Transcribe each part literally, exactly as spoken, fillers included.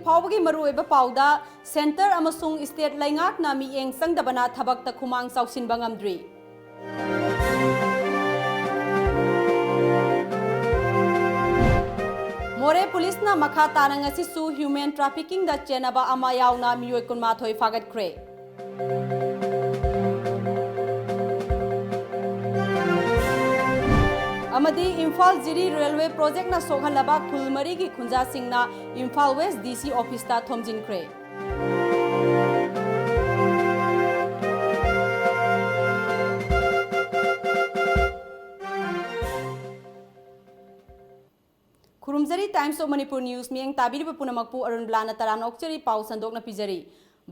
ꯐꯥꯎꯕꯒꯤ ꯃꯔꯨꯑꯣꯏꯕ ꯄꯥꯎꯗ, ꯁꯦꯟꯇꯔ ꯑꯃꯁꯨꯡ ꯁ꯭ꯇꯦꯠ ꯂꯩꯉꯥꯛꯅ ꯃꯤꯠꯌꯦꯡ ꯆꯪꯗꯕꯅ ꯊꯕꯛꯇ ꯈꯨꯃꯥꯡ ꯆꯥꯎꯁꯤꯟꯕ ꯉꯝꯗ꯭ꯔꯤ꯫ ꯃꯣꯔꯦ ꯄꯨꯂꯤꯁꯅ ꯃꯈꯥ ꯇꯥꯅ ꯉꯁꯤꯁꯨ ꯍ꯭ꯌꯨꯃꯦꯟ ꯇ꯭ꯔꯥꯐꯤꯀꯤꯡꯗ ꯆꯦꯟꯅꯕ ꯑꯃ ꯌꯥꯎꯅ ꯃꯤꯑꯣꯏ ꯀꯨꯟꯃꯥꯊꯣꯏ ꯐꯥꯒꯠꯈ꯭ꯔꯦ꯫ ꯑꯃꯗꯤ ꯏꯝꯐꯥꯜ ꯖꯤꯔꯤ ꯔꯦꯜꯋꯦ ꯄ꯭ꯔꯣꯖꯦꯛꯅ ꯁꯣꯛꯍꯜꯂꯕ ꯈꯨꯜ ꯃꯔꯤꯒꯤ ꯈꯨꯟꯖꯥꯁꯤꯡꯅ ꯏꯝꯐꯥꯜ ꯋꯦꯁ ꯗꯤ ꯁꯤ ꯑꯣꯐꯤꯁꯇ ꯊꯣꯝꯖꯤꯟꯈ꯭ꯔꯦ꯫ ꯈꯨꯔꯨꯝꯖꯔꯤ, Times of Manipur News ꯃꯤꯠꯌꯦꯡ ꯇꯥꯕꯤꯔꯤꯕ ꯄꯨꯝꯅꯃꯛꯄꯨ ꯑꯔꯨꯟ ꯕ꯭ꯂꯥꯅ ꯇꯔꯥꯝꯅ ꯑꯣꯛꯆꯔꯤ꯫ ꯄꯥꯎ ꯁꯟꯗꯣꯛꯅ ꯄꯤꯖꯔꯤ꯫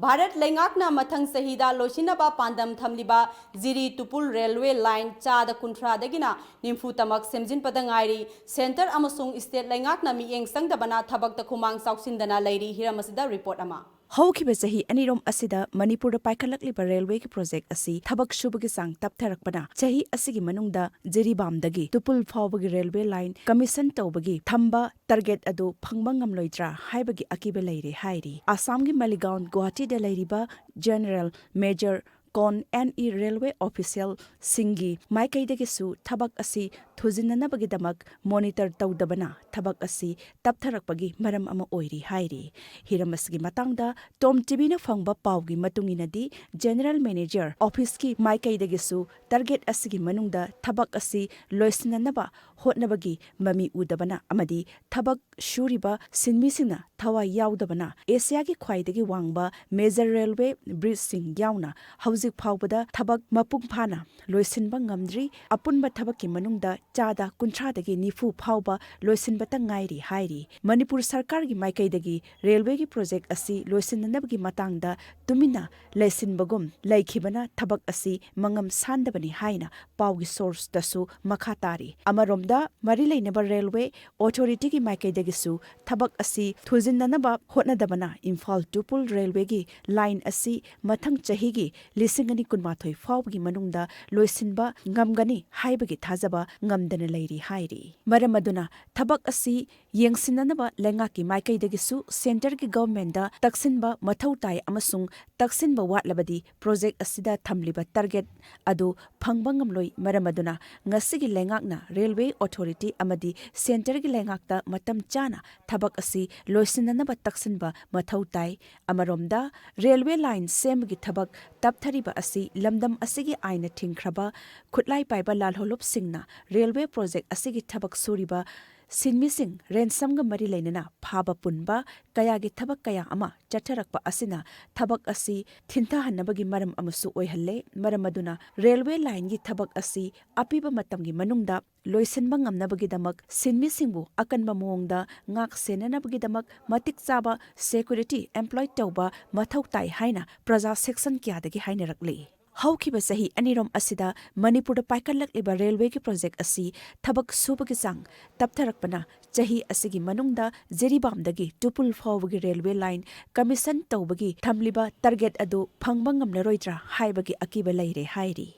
ꯚꯥꯔꯠ ꯂꯩꯉꯥꯛꯅ ꯃꯊꯪ ꯆꯍꯤꯗ ꯂꯣꯏꯁꯤꯟꯅꯕ ꯄꯥꯟꯗꯝ ꯊꯝꯂꯤꯕ ꯖꯤꯔꯤ ꯇꯨꯄꯨꯜ ꯔꯦꯜꯋꯦ ꯂꯥꯏꯟ ꯆꯥꯗ ꯀꯨꯟꯊ꯭ꯔꯥꯗꯒꯤꯅ ꯅꯤꯐꯨ ꯇꯃꯛ ꯁꯦꯝꯖꯤꯟꯕꯗ ꯉꯥꯏꯔꯤ꯫ ꯁꯦꯟꯇꯔ ꯑꯃꯁꯨꯡ ꯁ꯭ꯇꯦꯠ ꯂꯩꯉꯥꯛꯅ ꯃꯤꯠꯌꯦꯡ ꯆꯪꯗꯕꯅ ꯊꯕꯛꯇ ꯈꯨꯃꯥꯡ ꯆꯥꯎꯁꯤꯟꯗꯅ ꯂꯩꯔꯤ꯫ ꯍꯤꯔꯝ ꯑꯁꯤꯗ ꯔꯤꯄꯣꯔꯠ ꯑꯃ꯫ ꯍꯧꯈꯤꯕ ꯆꯍꯤ ꯑꯅꯤꯔꯣꯝ ꯑꯁꯤꯗ ꯃꯅꯤꯄꯨꯔꯗ ꯄꯥꯏꯈꯠꯂꯛꯂꯤꯕ ꯔꯦꯜꯋꯦꯒꯤ ꯄ꯭ꯔꯣꯖꯦꯛ ꯑꯁꯤ ꯊꯕꯛ ꯁꯨꯕꯒꯤ ꯆꯥꯡ ꯇꯞꯊꯔꯛꯄꯅ ꯆꯍꯤ ꯑꯁꯤꯒꯤ ꯃꯅꯨꯡꯗ ꯖꯤꯔꯤꯕꯥꯝꯗꯒꯤ ꯇꯨꯄꯨꯜ ꯐꯥꯎꯕꯒꯤ ꯔꯦꯜꯋꯦ ꯂꯥꯏꯟ ꯀꯃꯤꯁꯟ ꯇꯧꯕꯒꯤ ꯊꯝꯕ ꯇꯥꯔꯒꯦꯠ ꯑꯗꯨ ꯐꯪꯕ ꯉꯝꯂꯣꯏꯗ꯭ꯔꯥ ꯍꯥꯏꯕꯒꯤ ꯑꯀꯤꯕ ꯂꯩꯔꯦ ꯍꯥꯏꯔꯤ꯫ ꯑꯁꯥꯝꯒꯤ ꯃꯥꯂꯤꯒꯥꯎꯟ ꯒꯨꯋꯥꯍꯥꯇꯤꯗ ꯂꯩꯔꯤꯕ ꯖꯦꯅꯔꯦꯜ ꯃꯦꯖꯔ ꯀꯣꯟ ꯑꯦꯟ ꯏ ꯔꯦꯜꯋꯦ ꯑꯣꯐꯤꯁꯤꯌꯦꯜꯁꯤꯡꯒꯤ ꯃꯥꯏꯀꯩꯗꯒꯤꯁꯨ ꯊꯕꯛ ꯑꯁꯤ ꯊꯨꯖꯤꯟꯅꯅꯕꯒꯤꯗꯃꯛ ꯃꯣꯅꯤꯇꯔ ꯇꯧꯗꯕꯅ ꯊꯕꯛ ꯑꯁꯤ ꯇꯞꯊꯔꯛꯄꯒꯤ ꯃꯔꯝ ꯑꯃ ꯑꯣꯏꯔꯤ ꯍꯥꯏꯔꯤ꯫ ꯍꯤꯔꯝ ꯑꯁꯤꯒꯤ ꯃꯇꯥꯡꯗ ꯇꯣꯝ ꯇꯤꯚꯤꯅ ꯐꯪꯕ ꯄꯥꯎꯒꯤ ꯃꯇꯨꯡ ꯏꯟꯅꯗꯤ, ꯖꯦꯅꯔꯦꯜ ꯃꯦꯅꯦꯖꯔ ꯑꯣꯐꯤꯁꯀꯤ ꯃꯥꯏꯀꯩꯗꯒꯤꯁꯨ ꯇꯥꯔꯒꯦꯠ ꯑꯁꯤꯒꯤ ꯃꯅꯨꯡꯗ ꯊꯕꯛ ꯑꯁꯤ ꯂꯣꯏꯁꯤꯟꯅꯅꯕ ꯍꯣꯠꯅꯕꯒꯤ ꯃꯃꯤ ꯎꯗꯕꯅ ꯑꯃꯗꯤ ꯊꯕꯛ ꯁꯨꯔꯤꯕ ꯁꯤꯟꯃꯤꯁꯤꯡꯅ ꯊꯋꯥꯏ ꯌꯥꯎꯗꯕꯅ ꯑꯦꯁꯤꯌꯥꯒꯤ ꯈ꯭ꯋꯥꯏꯗꯒꯤ ꯋꯥꯡꯕ ꯃꯦꯖꯔ ꯔꯦꯜꯋꯦ ꯕ꯭ꯔꯤꯖꯁꯤꯡ ꯌꯥꯎꯅ ꯍꯧꯖꯤꯛ ꯐꯥꯎꯕꯗ ꯊꯕꯛ ꯃꯄꯨꯡ ꯐꯥꯅ ꯂꯣꯏꯁꯤꯟꯕ ꯉꯝꯗ꯭ꯔꯤ꯫ ꯑꯄꯨꯟꯕ ꯊꯕꯛꯀꯤ ꯃꯅꯨꯡꯗ ꯆꯥꯗ ꯀꯨꯟꯊ꯭ꯔꯥꯗꯒꯤ ꯅꯤꯐꯨ ꯐꯥꯎꯕ ꯂꯣꯏꯁꯤꯟꯕꯇ ꯉꯥꯏꯔꯤ ꯍꯥꯏꯔꯤ꯫ ꯃꯅꯤꯄꯨꯔ ꯁꯔꯀꯥꯔꯒꯤ ꯃꯥꯏꯀꯩꯗꯒꯤ ꯔꯦꯜꯋꯦꯒꯤ ꯄ꯭ꯔꯣꯖꯦꯛ ꯑꯁꯤ ꯂꯣꯏꯁꯤꯟꯅꯅꯕꯒꯤ ꯃꯇꯥꯡꯗ ꯇꯨꯃꯤꯟꯅ ꯂꯩꯁꯤꯟꯕꯒꯨꯝ ꯂꯩꯈꯤꯕꯅ ꯊꯕꯛ ꯑꯁꯤ ꯃꯉꯝ ꯁꯥꯟꯗꯕꯅꯤ ꯍꯥꯏꯅ ꯄꯥꯎꯒꯤ ꯁꯣꯔꯁꯇꯁꯨ ꯃꯈꯥ ꯇꯥꯔꯤ꯫ ꯑꯃꯔꯣꯝꯗ, ꯃꯔꯤ ꯂꯩꯅꯕ ꯔꯦꯜꯋꯦ ꯑꯣꯊꯣꯔꯤꯇꯤꯒꯤ ꯃꯥꯏꯀꯩꯗꯒꯤꯁꯨ ꯊꯕꯛ ꯑꯁꯤ ꯊꯨꯖꯤꯟꯅꯅꯕ ꯍꯣꯠꯅꯗꯕꯅ ꯏꯝꯐꯥꯜ ꯇꯨꯄꯨꯜ ꯔꯦꯜꯋꯦꯒꯤ ꯂꯥꯏꯟ ꯑꯁꯤ ꯃꯊꯪ ꯆꯍꯤꯒꯤ ꯂꯤꯁꯤꯡ ꯑꯅꯤ ꯀꯨꯟꯃꯥꯊꯣꯏ ꯐꯥꯎꯕꯒꯤ ꯃꯅꯨꯡꯗ ꯂꯣꯏꯁꯤꯟꯕ ꯉꯝꯒꯅꯤ ꯍꯥꯏꯕꯒꯤ ꯊꯥꯖꯕ ꯉꯝꯗꯅ ꯂꯩꯔꯤ ꯍꯥꯏꯔꯤ꯫ ꯃꯔꯝ ꯑꯗꯨꯅ ꯊꯕꯛ ꯑꯁꯤ ꯌꯦꯡꯁꯤꯟꯅꯅꯕ ꯂꯩꯉꯥꯛꯀꯤ ꯃꯥꯏꯀꯩꯗꯒꯤꯁꯨ ꯁꯦꯟꯇꯔꯒꯤ ꯒꯚꯔꯟꯃꯦꯟꯗ ꯇꯛꯁꯤꯟꯕ ꯃꯊꯧ ꯇꯥꯏ ꯑꯃꯁꯨꯡ ꯇꯛꯁꯤꯟꯕ ꯋꯥꯠꯂꯕꯗꯤ ꯄ꯭ꯔꯣꯖꯦꯛ ꯑꯁꯤꯗ ꯊꯝꯂꯤꯕ ꯇꯥꯔꯒꯦꯠ ꯑꯗꯨ ꯐꯪꯕ ꯉꯝꯂꯣꯏ꯫ ꯃꯔꯝ ꯑꯗꯨꯅ ꯉꯁꯤꯒꯤ ꯂꯩꯉꯥꯛꯅ ꯔꯦꯜꯋꯦ ꯑꯣꯊꯣꯔꯤꯇꯤ ꯑꯃꯗꯤ ꯁꯦꯟꯇꯔꯒꯤ ꯂꯩꯉꯥꯛꯇ ꯃꯇꯝ ꯆꯥꯅ ꯊꯕꯛ ꯑꯁꯤ ꯂꯣꯏꯁꯤꯟꯅꯅꯕ ꯇꯛꯁꯤꯟꯕ ꯃꯊꯧ ꯇꯥꯏ꯫ ꯑꯃꯔꯣꯝꯗ, ꯔꯦꯜꯋꯦ ꯂꯥꯏꯟ ꯁꯦꯝꯕꯒꯤ ꯊꯕꯛ ꯇꯞꯊꯔꯤꯕ ꯑꯁꯤ ꯂꯝꯗꯝ ꯑꯁꯤꯒꯤ ꯑꯥꯏꯟꯅ ꯊꯤꯡꯈ꯭ꯔꯕ ꯈꯨꯠꯂꯥꯏ ꯄꯥꯏꯕ ꯂꯥꯜꯍꯧꯂꯨꯞꯁꯤꯡꯅ ꯔꯦꯜꯋꯦ ꯄ꯭ꯔꯣꯖꯦꯛ ꯑꯁꯤꯒꯤ ꯊꯕꯛ ꯁꯨꯔꯤꯕ ꯁꯤꯟꯃꯤꯁꯤꯡ ꯔꯦꯟꯁꯝꯒ ꯃꯔꯤ ꯂꯩꯅꯅ ꯐꯥꯕ ꯄꯨꯟꯕ ꯀꯌꯥꯒꯤ ꯊꯕꯛ ꯀꯌꯥ ꯑꯃ ꯆꯠꯊꯔꯛꯄ ꯑꯁꯤꯅ ꯊꯕꯛ ꯑꯁꯤ ꯊꯤꯟꯊꯍꯟꯅꯕꯒꯤ ꯃꯔꯝ ꯑꯃꯁꯨ ꯑꯣꯏꯍꯜꯂꯦ꯫ ꯃꯔꯝ ꯑꯗꯨꯅ ꯔꯦꯜꯋꯦ ꯂꯥꯏꯟꯒꯤ ꯊꯕꯛ ꯑꯁꯤ ꯑꯄꯤꯕ ꯃꯇꯝꯒꯤ ꯃꯅꯨꯡꯗ ꯂꯣꯏꯁꯤꯟꯕ ꯉꯝꯅꯕꯒꯤꯗꯃꯛ ꯁꯤꯟꯃꯤꯁꯤꯡꯕꯨ ꯑꯀꯟꯕ ꯃꯑꯣꯡꯗ ꯉꯥꯛ ꯁꯦꯟꯅꯅꯕꯒꯤꯗꯃꯛ ꯃꯇꯤꯛ ꯆꯥꯕ ꯁꯦꯀ꯭ꯌꯨꯔꯤꯇꯤ ꯑꯦꯝꯄ꯭ꯂꯣꯏ ꯇꯧꯕ ꯃꯊꯧ ꯇꯥꯏ ꯍꯥꯏꯅ ꯄ꯭ꯔꯖꯥ ꯁꯦꯛꯁꯟ ꯀꯌꯥꯗꯒꯤ ꯍꯥꯏꯅꯔꯛꯂꯤ꯫ ꯍꯧꯈꯤꯕ ꯆꯍꯤ ꯑꯅꯤꯔꯣꯝ ꯑꯁꯤꯗ ꯃꯅꯤꯄꯨꯔꯗ ꯄꯥꯏꯈꯠꯂꯛꯂꯤꯕ ꯔꯦꯜꯋꯦꯒꯤ ꯄ꯭ꯔꯣꯖꯦꯛ ꯑꯁꯤ ꯊꯕꯛ ꯁꯨꯕꯒꯤ ꯆꯥꯡ ꯇꯞꯊꯔꯛꯄꯅ ꯆꯍꯤ ꯑꯁꯤꯒꯤ ꯃꯅꯨꯡꯗ ꯖꯤꯔꯤꯕꯥꯝꯗꯒꯤ ꯇꯨꯄꯨꯜ ꯐꯥꯎꯕꯒꯤ ꯔꯦꯜꯋꯦ ꯂꯥꯏꯟ ꯀꯃꯤꯁꯟ ꯇꯧꯕꯒꯤ ꯊꯝꯂꯤꯕ ꯇꯥꯔꯒꯦꯠ ꯑꯗꯨ ꯐꯪꯕ ꯉꯝꯂꯔꯣꯏꯗ꯭ꯔꯥ ꯍꯥꯏꯕꯒꯤ ꯑꯀꯤꯕ ꯂꯩꯔꯦ ꯍꯥꯏꯔꯤ꯫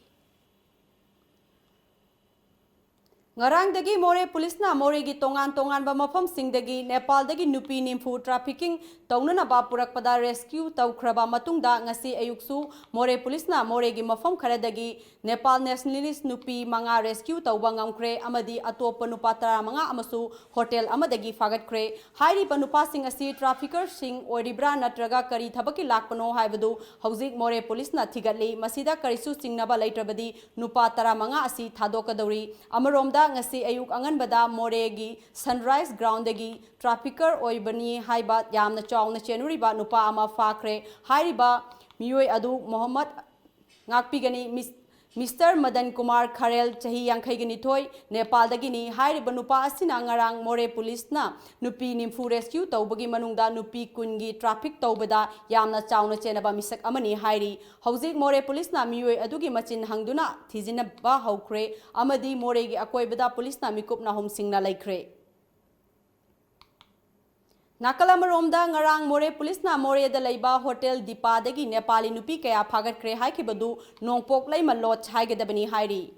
ꯉꯔꯥꯡꯗꯒꯤ ꯃꯣꯔꯦ ꯄꯨꯂꯤꯁꯅ ꯃꯣꯔꯦꯒꯤ ꯇꯣꯉꯥꯟ ꯇꯣꯉꯥꯟꯕ ꯃꯐꯝꯁꯤꯡꯗꯒꯤ ꯅꯦꯄꯥꯜꯗꯒꯤ ꯅꯨꯄꯤ ꯅꯤꯝꯐꯨ ꯇ꯭ꯔꯥꯐꯤꯀꯤꯡ ꯇꯧꯅꯅꯕ ꯄꯨꯔꯛꯄꯗ ꯔꯦꯁꯀ꯭ꯌꯨ ꯇꯧꯈ꯭ꯔꯕ ꯃꯇꯨꯡꯗ ꯉꯁꯤ ꯑꯌꯨꯛꯁꯨ ꯃꯣꯔꯦ ꯄꯨꯂꯤꯁꯅ ꯃꯣꯔꯦꯒꯤ ꯃꯐꯝ ꯈꯔꯗꯒꯤ ꯅꯦꯄꯥꯜ ꯅꯦꯁꯅꯦꯂꯤꯁ ꯅꯨꯄꯤ ꯃꯉꯥ ꯔꯦꯁꯀ꯭ꯌꯨ ꯇꯧꯕ ꯉꯝꯈ꯭ꯔꯦ ꯑꯃꯗꯤ ꯑꯇꯣꯞꯄ ꯅꯨꯄꯥ ꯇꯔꯥꯃꯉꯥ ꯑꯃꯁꯨ ꯍꯣꯇꯦꯜ ꯑꯃꯗꯒꯤ ꯐꯥꯒꯠꯈ꯭ꯔꯦ꯫ ꯍꯥꯏꯔꯤꯕ ꯅꯨꯄꯥꯁꯤꯡ ꯑꯁꯤ ꯇ꯭ꯔꯥꯐꯤꯀꯔꯁꯤꯡ ꯑꯣꯏꯔꯤꯕ꯭ꯔꯥ ꯅꯠꯇ꯭ꯔꯒ ꯀꯔꯤ ꯊꯕꯛꯀꯤ ꯂꯥꯛꯄꯅꯣ ꯍꯥꯏꯕꯗꯨ ꯍꯧꯖꯤꯛ ꯃꯣꯔꯦ ꯄꯨꯂꯤꯁꯅ ꯊꯤꯒꯠꯂꯤ꯫ ꯃꯁꯤꯗ ꯀꯔꯤꯁꯨ ꯆꯤꯡꯅꯕ ꯂꯩꯇ꯭ꯔꯕꯗꯤ ꯅꯨꯄꯥ ꯇꯔꯥꯃꯉꯥ ꯑꯁꯤ ꯊꯥꯗꯣꯛꯀꯗꯧꯔꯤ꯫ ꯑꯃꯔꯣꯝꯗ ꯉꯁꯤ ꯑꯌꯨꯛ ꯑꯉꯟꯕꯗ ꯃꯣꯔꯦꯒꯤ ꯁꯟꯔꯥꯏꯖ ꯒ꯭ꯔꯥꯎꯟꯗꯒꯤ ꯇ꯭ꯔꯥꯐꯤꯀꯔ ꯑꯣꯏꯕꯅꯤ ꯍꯥꯏꯕ ꯌꯥꯝꯅ ꯆꯥꯎꯅ ꯆꯦꯟꯅꯔꯤꯕ ꯅꯨꯄꯥ ꯑꯃ ꯐꯥꯈ꯭ꯔꯦ꯫ ꯍꯥꯏꯔꯤꯕ ꯃꯤꯑꯣꯏ ꯑꯗꯨ ꯃꯣꯍꯝꯃꯗ ꯉꯥꯛꯄꯤꯒꯅꯤ꯫ ꯃꯤꯁ-, ꯃꯤꯁꯇꯔ ꯃꯗꯟ ꯀꯨꯃꯥꯔ ꯈꯔꯦꯜ, ꯆꯍꯤ ꯌꯥꯡꯈꯩꯒ ꯅꯤꯊꯣꯏ, ꯅꯦꯄꯥꯜꯗꯒꯤꯅꯤ꯫ ꯍꯥꯏꯔꯤꯕ ꯅꯨꯄꯥ ꯑꯁꯤꯅ ꯉꯔꯥꯡ ꯃꯣꯔꯦ ꯄꯨꯂꯤꯁꯅ ꯅꯨꯄꯤ ꯅꯤꯝꯐꯨ ꯔꯦꯁꯀ꯭ꯌꯨ ꯇꯧꯕꯒꯤ ꯃꯅꯨꯡꯗ ꯅꯨꯄꯤ ꯀꯨꯟꯒꯤ ꯇ꯭ꯔꯥꯐꯤꯛ ꯇꯧꯕꯗ ꯌꯥꯝꯅ ꯆꯥꯎꯅ ꯆꯦꯟꯅꯕ ꯃꯤꯁꯛ ꯑꯃꯅꯤ ꯍꯥꯏꯔꯤ꯫ ꯍꯧꯖꯤꯛ ꯃꯣꯔꯦ ꯄꯨꯂꯤꯁꯅ ꯃꯤꯑꯣꯏ ꯑꯗꯨꯒꯤ ꯃꯆꯤꯟ ꯍꯪꯗꯨꯅ ꯊꯤꯖꯤꯟꯅꯕ ꯍꯧꯈ꯭ꯔꯦ ꯑꯃꯗꯤ ꯃꯣꯔꯦꯒꯤ ꯑꯀꯣꯏꯕꯗ ꯄꯨꯂꯤꯁꯅ ꯃꯤꯀꯨꯞ ꯅꯥꯍꯨꯝꯁꯤꯡꯅ ꯂꯩꯈ꯭ꯔꯦ꯫ ꯅꯥꯀꯜ ꯑꯃꯔꯣꯝꯗ, ꯉꯔꯥꯡ ꯃꯣꯔꯦ ꯄꯨꯂꯤꯁꯅ ꯃꯣꯔꯦꯗ ꯂꯩꯕ ꯍꯣꯇꯦꯜ ꯗꯤꯄꯥꯗꯒꯤ ꯅꯦꯄꯥꯂꯤ ꯅꯨꯄꯤ ꯀꯌꯥ ꯐꯥꯒꯠꯈ꯭ꯔꯦ ꯍꯥꯏꯈꯤꯕꯗꯨ ꯅꯣꯡꯄꯣꯛ ꯂꯩꯃ ꯂꯣꯗꯖ ꯍꯥꯏꯒꯗꯕꯅꯤ ꯍꯥꯏꯔꯤ꯫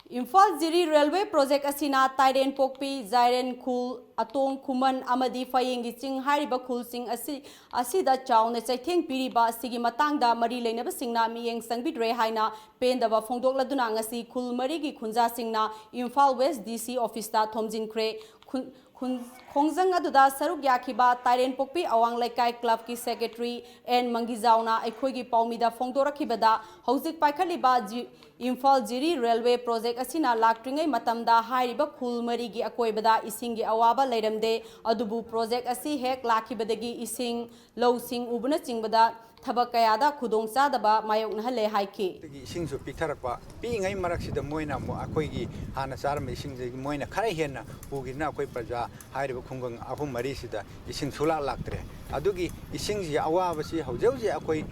ꯏꯝꯐꯥꯜ ꯖꯤꯔꯤ ꯔꯦꯜꯋꯦ ꯄ꯭ꯔꯣꯖꯦꯛ ꯑꯁꯤꯅ ꯇꯥꯏꯔꯦꯟꯄꯣꯛꯄꯤ, ꯖꯥꯏꯔꯦꯟ ꯈꯨꯜ, ꯑꯇꯣꯡ ꯈꯨꯃꯟ ꯑꯃꯗꯤ ꯐꯌꯦꯡꯒꯤ ꯆꯤꯡ ꯍꯥꯏꯔꯤꯕ ꯈꯨꯜꯁꯤꯡ ꯑꯁꯤ, ꯑꯁꯤꯗ ꯆꯥꯎꯅ ꯆꯩꯊꯦꯡ ꯄꯤꯔꯤꯕ ꯑꯁꯤꯒꯤ ꯃꯇꯥꯡꯗ ꯃꯔꯤ ꯂꯩꯅꯕꯁꯤꯡꯅ ꯃꯤꯠꯌꯦꯡ ꯆꯪꯕꯤꯗ꯭ꯔꯦ ꯍꯥꯏꯅ ꯄꯦꯟꯗꯕ ꯐꯣꯡꯗꯣꯛꯂꯗꯨꯅ ꯉꯁꯤ ꯈꯨꯜ ꯃꯔꯤꯒꯤ ꯈꯨꯟꯖꯥꯁꯤꯡꯅ ꯏꯝꯐꯥꯜ ꯋꯦꯁ ꯗꯤ ꯁꯤ ꯑꯣꯐꯤꯁꯇ ꯊꯣꯝꯖꯤꯟꯈ꯭ꯔꯦ꯫ ꯈꯨꯟ-, ꯈꯨꯟ-, ꯈꯣꯡꯖꯪ ꯑꯗꯨꯗ ꯁꯔꯨꯛ ꯌꯥꯈꯤꯕ ꯇꯥꯏꯔꯦꯟꯄꯣꯛꯄꯤ ꯑꯋꯥꯡ ꯂꯩꯀꯥꯏ ꯀ꯭ꯂꯕꯀꯤ ꯁꯦꯀ꯭ꯔꯦꯇꯔꯤ ꯑꯦꯟ ꯃꯪꯒꯤꯖꯥꯎꯅ ꯑꯩꯈꯣꯏꯒꯤ ꯄꯥꯎꯃꯤꯗ ꯐꯣꯡꯗꯣꯔꯛꯈꯤꯕꯗ, ꯍꯧꯖꯤꯛ ꯄꯥꯏꯈꯠꯂꯤꯕ ꯖꯤ-, ꯏꯝꯐꯥꯜ ꯖꯤꯔꯤ ꯔꯦꯜꯋꯦ ꯄ꯭ꯔꯣꯖꯦꯛ ꯑꯁꯤꯅ ꯂꯥꯛꯇ꯭ꯔꯤꯉꯩ ꯃꯇꯝꯗ ꯍꯥꯏꯔꯤꯕ ꯈꯨꯜ ꯃꯔꯤꯒꯤ ꯑꯀꯣꯏꯕꯗ ꯏꯁꯤꯡꯒꯤ ꯑꯋꯥꯕ ꯂꯩꯔꯝꯗꯦ, ꯑꯗꯨꯕꯨ ꯄ꯭ꯔꯣꯖꯦꯛ ꯑꯁꯤ ꯍꯦꯛ ꯂꯥꯛꯈꯤꯕꯗꯒꯤ ꯏꯁꯤꯡ, ꯂꯧꯁꯤꯡ ꯎꯕꯅꯆꯤꯡꯕꯗ ꯊꯕꯛ ꯀꯌꯥꯗ ꯈꯨꯗꯣꯡꯆꯥꯗꯕ ꯃꯥꯌꯣꯛꯅꯍꯜꯂꯦ ꯍꯥꯏꯈꯤ꯫ ꯑꯗꯒꯤ ꯏꯁꯤꯡꯁꯨ ꯄꯤꯊꯔꯛꯄ, ꯄꯤꯛꯏꯉꯩ ꯃꯔꯛꯁꯤꯗ ꯃꯣꯏꯅ ꯑꯃꯨꯛ ꯑꯩꯈꯣꯏꯒꯤ ꯍꯥꯟꯅ ꯆꯥꯔꯝꯕ ꯏꯁꯤꯡꯁꯤꯗꯒꯤ ꯃꯣꯏꯅ ꯈꯔ ꯍꯦꯟꯅ ꯄꯨꯈꯤꯗꯨꯅ ꯑꯩꯈꯣꯏ ꯄ꯭ꯔꯖꯥ ꯍꯥꯏꯔꯤꯕ ꯈꯨꯡꯒꯪ ꯑꯍꯨꯝ ꯃꯔꯤꯁꯤꯗ ꯏꯁꯤꯡ ꯁꯨꯡꯂꯥꯛ ꯂꯥꯛꯇ꯭ꯔꯦ꯫ ꯑꯗꯨꯒꯤ ꯏꯁꯤꯡꯁꯤ ꯑꯋꯥꯕꯁꯤ ꯍꯧꯖꯤꯛ ꯍꯧꯖꯤꯛ ꯑꯩꯈꯣꯏ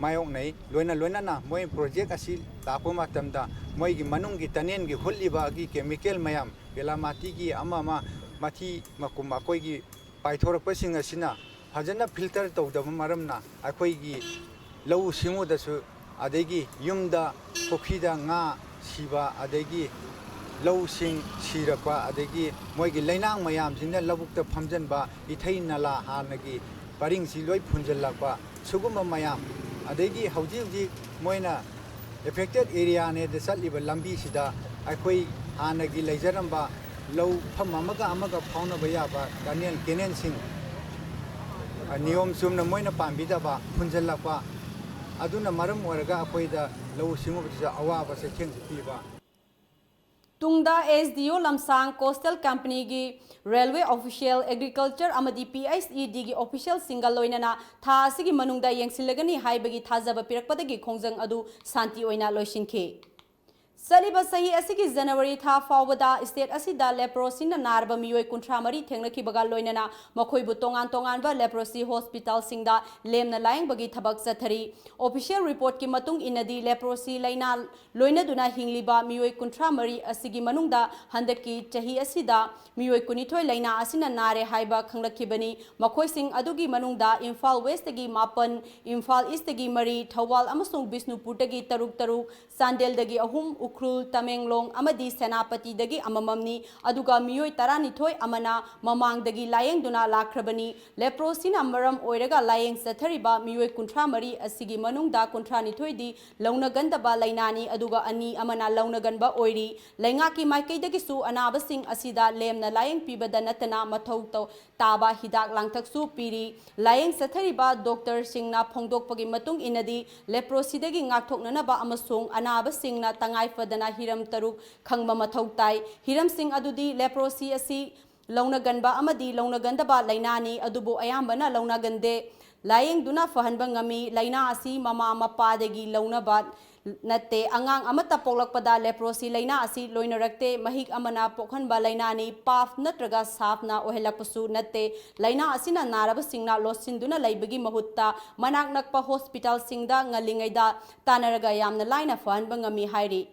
ꯃꯥꯌꯣꯛꯅꯩ꯫ ꯂꯣꯏꯅ ꯂꯣꯏꯅꯅ ꯃꯣꯏ ꯄ꯭ꯔꯣꯖꯦꯛ ꯑꯁꯤ ꯂꯥꯛꯄ ꯃꯇꯝꯗ ꯃꯣꯏꯒꯤ ꯃꯅꯨꯡꯒꯤ ꯇꯅꯦꯜꯒꯤ ꯍꯨꯠꯂꯤꯕꯒꯤ ꯀꯦꯃꯤꯀꯦꯜ ꯃꯌꯥꯝ, ꯕꯦꯂꯥꯃꯥꯇꯤꯒꯤ ꯑꯃ ꯑꯃ ꯃꯊꯤ ꯃꯀꯨꯝ ꯑꯩꯈꯣꯏꯒꯤ ꯄꯥꯏꯊꯣꯔꯛꯄꯁꯤꯡ ꯑꯁꯤꯅ ꯐꯖꯅ ꯐꯤꯜꯇꯔ ꯇꯧꯗꯕ ꯃꯔꯝꯅ ꯑꯩꯈꯣꯏꯒꯤ ꯂꯧꯎ ꯁꯤꯡꯎꯗꯁꯨ, ꯑꯗꯒꯤ ꯌꯨꯝꯗ, ꯄꯨꯈ꯭ꯔꯤꯗ ꯉꯥ ꯁꯤꯕ, ꯑꯗꯒꯤ ꯂꯧꯁꯤꯡ ꯁꯤꯔꯛꯄ, ꯑꯗꯒꯤ ꯃꯣꯏꯒꯤ ꯂꯩꯅꯥꯡ ꯃꯌꯥꯝꯁꯤꯡꯅ ꯂꯧꯕꯨꯛꯇ ꯐꯝꯖꯟꯕ, ꯏꯊꯩ ꯅꯂꯥ ꯍꯥꯟꯅꯒꯤ ꯄꯔꯤꯡꯁꯤ ꯂꯣꯏ ꯐꯨꯟꯖꯜꯂꯛꯄ, ꯁꯤꯒꯨꯝꯕ ꯃꯌꯥꯝ, ꯑꯗꯒꯤ ꯍꯧꯖꯤꯛ ꯍꯧꯖꯤꯛ ꯃꯣꯏꯅ ꯑꯦꯐꯦꯛꯇꯦꯠ ꯑꯦꯔꯤꯌꯥꯅꯦꯗ ꯆꯠꯂꯤꯕ ꯂꯝꯕꯤꯁꯤꯗ ꯑꯩꯈꯣꯏ ꯍꯥꯟꯅꯒꯤ ꯂꯩꯖꯔꯝꯕ ꯂꯧ ꯐꯝ ꯑꯃꯒ ꯑꯃꯒ ꯐꯥꯎꯅꯕ ꯌꯥꯕ ꯀꯅꯦꯜ, ꯀꯦꯅꯦꯜꯁꯤꯡ, ꯑ, ꯅꯤꯌꯣꯝ ꯆꯨꯝꯅ ꯃꯣꯏꯅ ꯄꯥꯟꯕꯤꯗꯕ, ꯐꯨꯟꯖꯜꯂꯛꯄ, ꯑꯗꯨꯅ ꯃꯔꯝ ꯑꯣꯏꯔꯒ ꯑꯩꯈꯣꯏꯗ ꯂꯧꯎ ꯁꯤꯡꯎꯕꯗꯁꯨ ꯑꯋꯥꯕ ꯆꯩꯊꯦꯡꯁꯨ ꯄꯤꯕ꯫ ꯇꯨꯡꯗ ꯑꯦꯁ ꯗꯤ ꯑꯣ ꯂꯝꯁꯥꯡ, ꯀꯣꯁꯇꯦꯜ ꯀꯝꯄꯅꯤꯒꯤ ꯔꯦꯜꯋꯦ ꯑꯣꯐꯤꯁꯤꯌꯦꯜ, ꯑꯦꯒ꯭ꯔꯤꯀꯜꯆꯔ ꯑꯃꯗꯤ ꯄꯤ ꯑꯩꯆ ꯏ ꯗꯤꯒꯤ ꯑꯣꯐꯤꯁꯤꯌꯦꯜꯁꯤꯡꯒ ꯂꯣꯏꯅꯅ ꯊꯥ ꯑꯁꯤꯒꯤ ꯃꯅꯨꯡꯗ ꯌꯦꯡꯁꯤꯜꯂꯒꯅꯤ ꯍꯥꯏꯕꯒꯤ ꯊꯥꯖꯕ ꯄꯤꯔꯛꯄꯗꯒꯤ ꯈꯣꯡꯖꯪ ꯑꯗꯨ ꯁꯥꯟꯇꯤ ꯑꯣꯏꯅ ꯂꯣꯏꯁꯤꯟꯈꯤ꯫ ꯆꯠꯂꯤꯕ ꯆꯍꯤ ꯑꯁꯤꯒꯤ ꯖꯅꯋꯥꯔꯤ ꯊꯥ ꯐꯥꯎꯕꯗ state ꯑꯁꯤꯗ leprosyꯅ ꯅꯥꯔꯕ ꯃꯤꯑꯣꯏ ꯀꯨꯟꯊ꯭ꯔꯥ ꯃꯔꯤ ꯊꯦꯡꯅꯈꯤꯕꯒ ꯂꯣꯏꯅꯅ ꯃꯈꯣꯏꯕꯨ ꯇꯣꯉꯥꯟ ꯇꯣꯉꯥꯟꯕ leprosy hospitalꯁꯤꯡꯗ ꯂꯦꯝꯅ ꯂꯥꯌꯦꯡꯕꯒꯤ ꯊꯕꯛ ꯆꯠꯊꯔꯤ꯫ Official reportꯀꯤ ꯃꯇꯨꯡ ꯏꯟꯅꯗꯤ, leprosy ꯂꯥꯏꯅꯥ ꯂꯣꯏꯅꯗꯨꯅ ꯍꯤꯡꯂꯤꯕ ꯃꯤꯑꯣꯏ ꯀꯨꯟꯊ꯭ꯔꯥ ꯃꯔꯤ ꯑꯁꯤꯒꯤ ꯃꯅꯨꯡꯗ ꯍꯟꯗꯛꯀꯤ ꯆꯍꯤ ꯑꯁꯤꯗ ꯃꯤꯑꯣꯏ ꯀꯨꯟꯅꯤꯊꯣꯏ ꯂꯥꯏꯅꯥ ꯑꯁꯤꯅ ꯅꯥꯔꯦ ꯍꯥꯏꯕ ꯈꯪꯂꯛꯈꯤꯕꯅꯤ꯫ ꯃꯈꯣꯏꯁꯤꯡ ꯑꯗꯨꯒꯤ ꯃꯅꯨꯡꯗ ꯏꯝꯐꯥꯜ Westꯇꯒꯤ ꯃꯥꯄꯟ, ꯏꯝꯐꯥꯜ Eastꯇꯒꯤ ꯃꯔꯤ, ꯊꯧꯕꯥꯜ ꯑꯃꯁꯨꯡ ꯕꯤꯁꯅꯨꯄꯨꯔꯗꯒꯤ ꯇꯔꯨꯛ ꯇꯔꯨꯛ, ꯆꯥꯟꯗꯦꯜꯗꯒꯤ ꯑꯍꯨꯝ, ꯎꯈ꯭ꯔꯨꯜ, ꯇꯃꯦꯡꯂꯣꯡ ꯑꯃꯗꯤ ꯁꯦꯅꯥꯄꯇꯤꯗꯒꯤ ꯑꯃꯃꯝꯅꯤ꯫ ꯑꯗꯨꯒ ꯃꯤꯑꯣꯏ ꯇꯔꯥꯅꯤꯊꯣꯏ ꯑꯃꯅ ꯃꯃꯥꯡꯗꯒꯤ ꯂꯥꯌꯦꯡꯗꯨꯅ ꯂꯥꯛꯈ꯭ꯔꯕꯅꯤ꯫ Leprosyꯅ ꯃꯔꯝ ꯑꯣꯏꯔꯒ ꯂꯥꯌꯦꯡ ꯆꯠꯊꯔꯤꯕ ꯃꯤꯑꯣꯏ ꯀꯨꯟꯊ꯭ꯔꯥ ꯃꯔꯤ ꯑꯁꯤꯒꯤ ꯃꯅꯨꯡꯗ ꯀꯨꯟꯊ꯭ꯔꯥ ꯅꯤꯊꯣꯏꯗꯤ ꯂꯧꯅꯒꯟꯗꯕ ꯂꯥꯏꯅꯥꯅꯤ, ꯑꯗꯨꯒ ꯑꯅꯤ ꯑꯃꯅ ꯂꯧꯅꯒꯟꯕ ꯑꯣꯏꯔꯤ꯫ ꯂꯩꯉꯥꯛꯀꯤ ꯃꯥꯏꯀꯩꯗꯒꯤꯁꯨ ꯑꯅꯥꯕꯁꯤꯡ ꯑꯁꯤꯗ ꯂꯦꯝꯅ ꯂꯥꯌꯦꯡ ꯄꯤꯕꯗ ꯅꯠꯇꯅ ꯃꯊꯧ ꯇꯧ-, ꯇꯥꯕ ꯍꯤꯗꯥꯛ ꯂꯥꯡꯊꯛꯁꯨ ꯄꯤꯔꯤ꯫ ꯂꯥꯌꯦꯡ ꯆꯠꯊꯔꯤꯕ doctorꯁꯤꯡꯅ ꯐꯣꯡꯗꯣꯛꯄꯒꯤ ꯃꯇꯨꯡ ꯏꯟꯅꯗꯤ, leprosyꯗꯒꯤ ꯉꯥꯛꯊꯣꯛꯅꯅꯕ ꯑꯃꯁꯨꯡ ꯑꯅꯥꯕꯁꯤꯡꯅ ꯇꯉꯥꯏ ꯐꯗꯅ ꯍꯤꯔꯝ ꯇꯔꯨꯛ ꯈꯪꯕ ꯃꯊꯧ ꯇꯥꯏ꯫ ꯍꯤꯔꯝꯁꯤꯡ ꯑꯗꯨꯗꯤ leprosy ꯑꯁꯤ ꯂꯧꯅꯒꯟꯕ ꯑꯃꯗꯤ ꯂꯧꯅꯒꯟꯗꯕ ꯂꯥꯏꯅꯥꯅꯤ, ꯑꯗꯨꯕꯨ ꯑꯌꯥꯝꯕꯅ ꯂꯧꯅꯒꯟꯗꯦ꯫ ꯂꯥꯌꯦꯡꯗꯨꯅ ꯐꯍꯟꯕ ꯉꯝꯃꯤ꯫ ꯂꯥꯏꯅꯥ ꯑꯁꯤ ꯃꯃꯥ ꯃꯄꯥꯗꯒꯤ ꯂꯧꯅꯕ ꯅꯠꯇꯦ꯫ ꯑꯉꯥꯡ ꯑꯃꯠꯇ ꯄꯣꯛꯂꯛꯄꯗ leprosy ꯂꯥꯏꯅꯥ ꯑꯁꯤ ꯂꯣꯏꯅꯔꯛꯇꯦ꯫ ꯃꯍꯤꯛ ꯑꯃꯅ ꯄꯣꯛꯍꯟꯕ ꯂꯥꯏꯅꯥꯅꯤ꯫ Puff ꯅꯠꯇ꯭ꯔꯒ Saphꯅ ꯑꯣꯏꯍꯜꯂꯛꯄꯁꯨ ꯅꯠꯇꯦ꯫ ꯂꯥꯏꯅꯥ ꯑꯁꯤꯅ ꯅꯥꯔꯕꯁꯤꯡꯅ ꯂꯣꯠꯁꯤꯟꯗꯨꯅ ꯂꯩꯕꯒꯤ ꯃꯍꯨꯠꯇ, ꯃꯅꯥꯛ ꯅꯛꯄ hospitalꯁꯤꯡꯗ ꯉꯜꯂꯤꯉꯩꯗ ꯇꯥꯟꯅꯔꯒ ꯌꯥꯝꯅ ꯂꯥꯏꯅ ꯐꯍꯟꯕ ꯉꯝꯃꯤ ꯍꯥꯏꯔꯤ꯫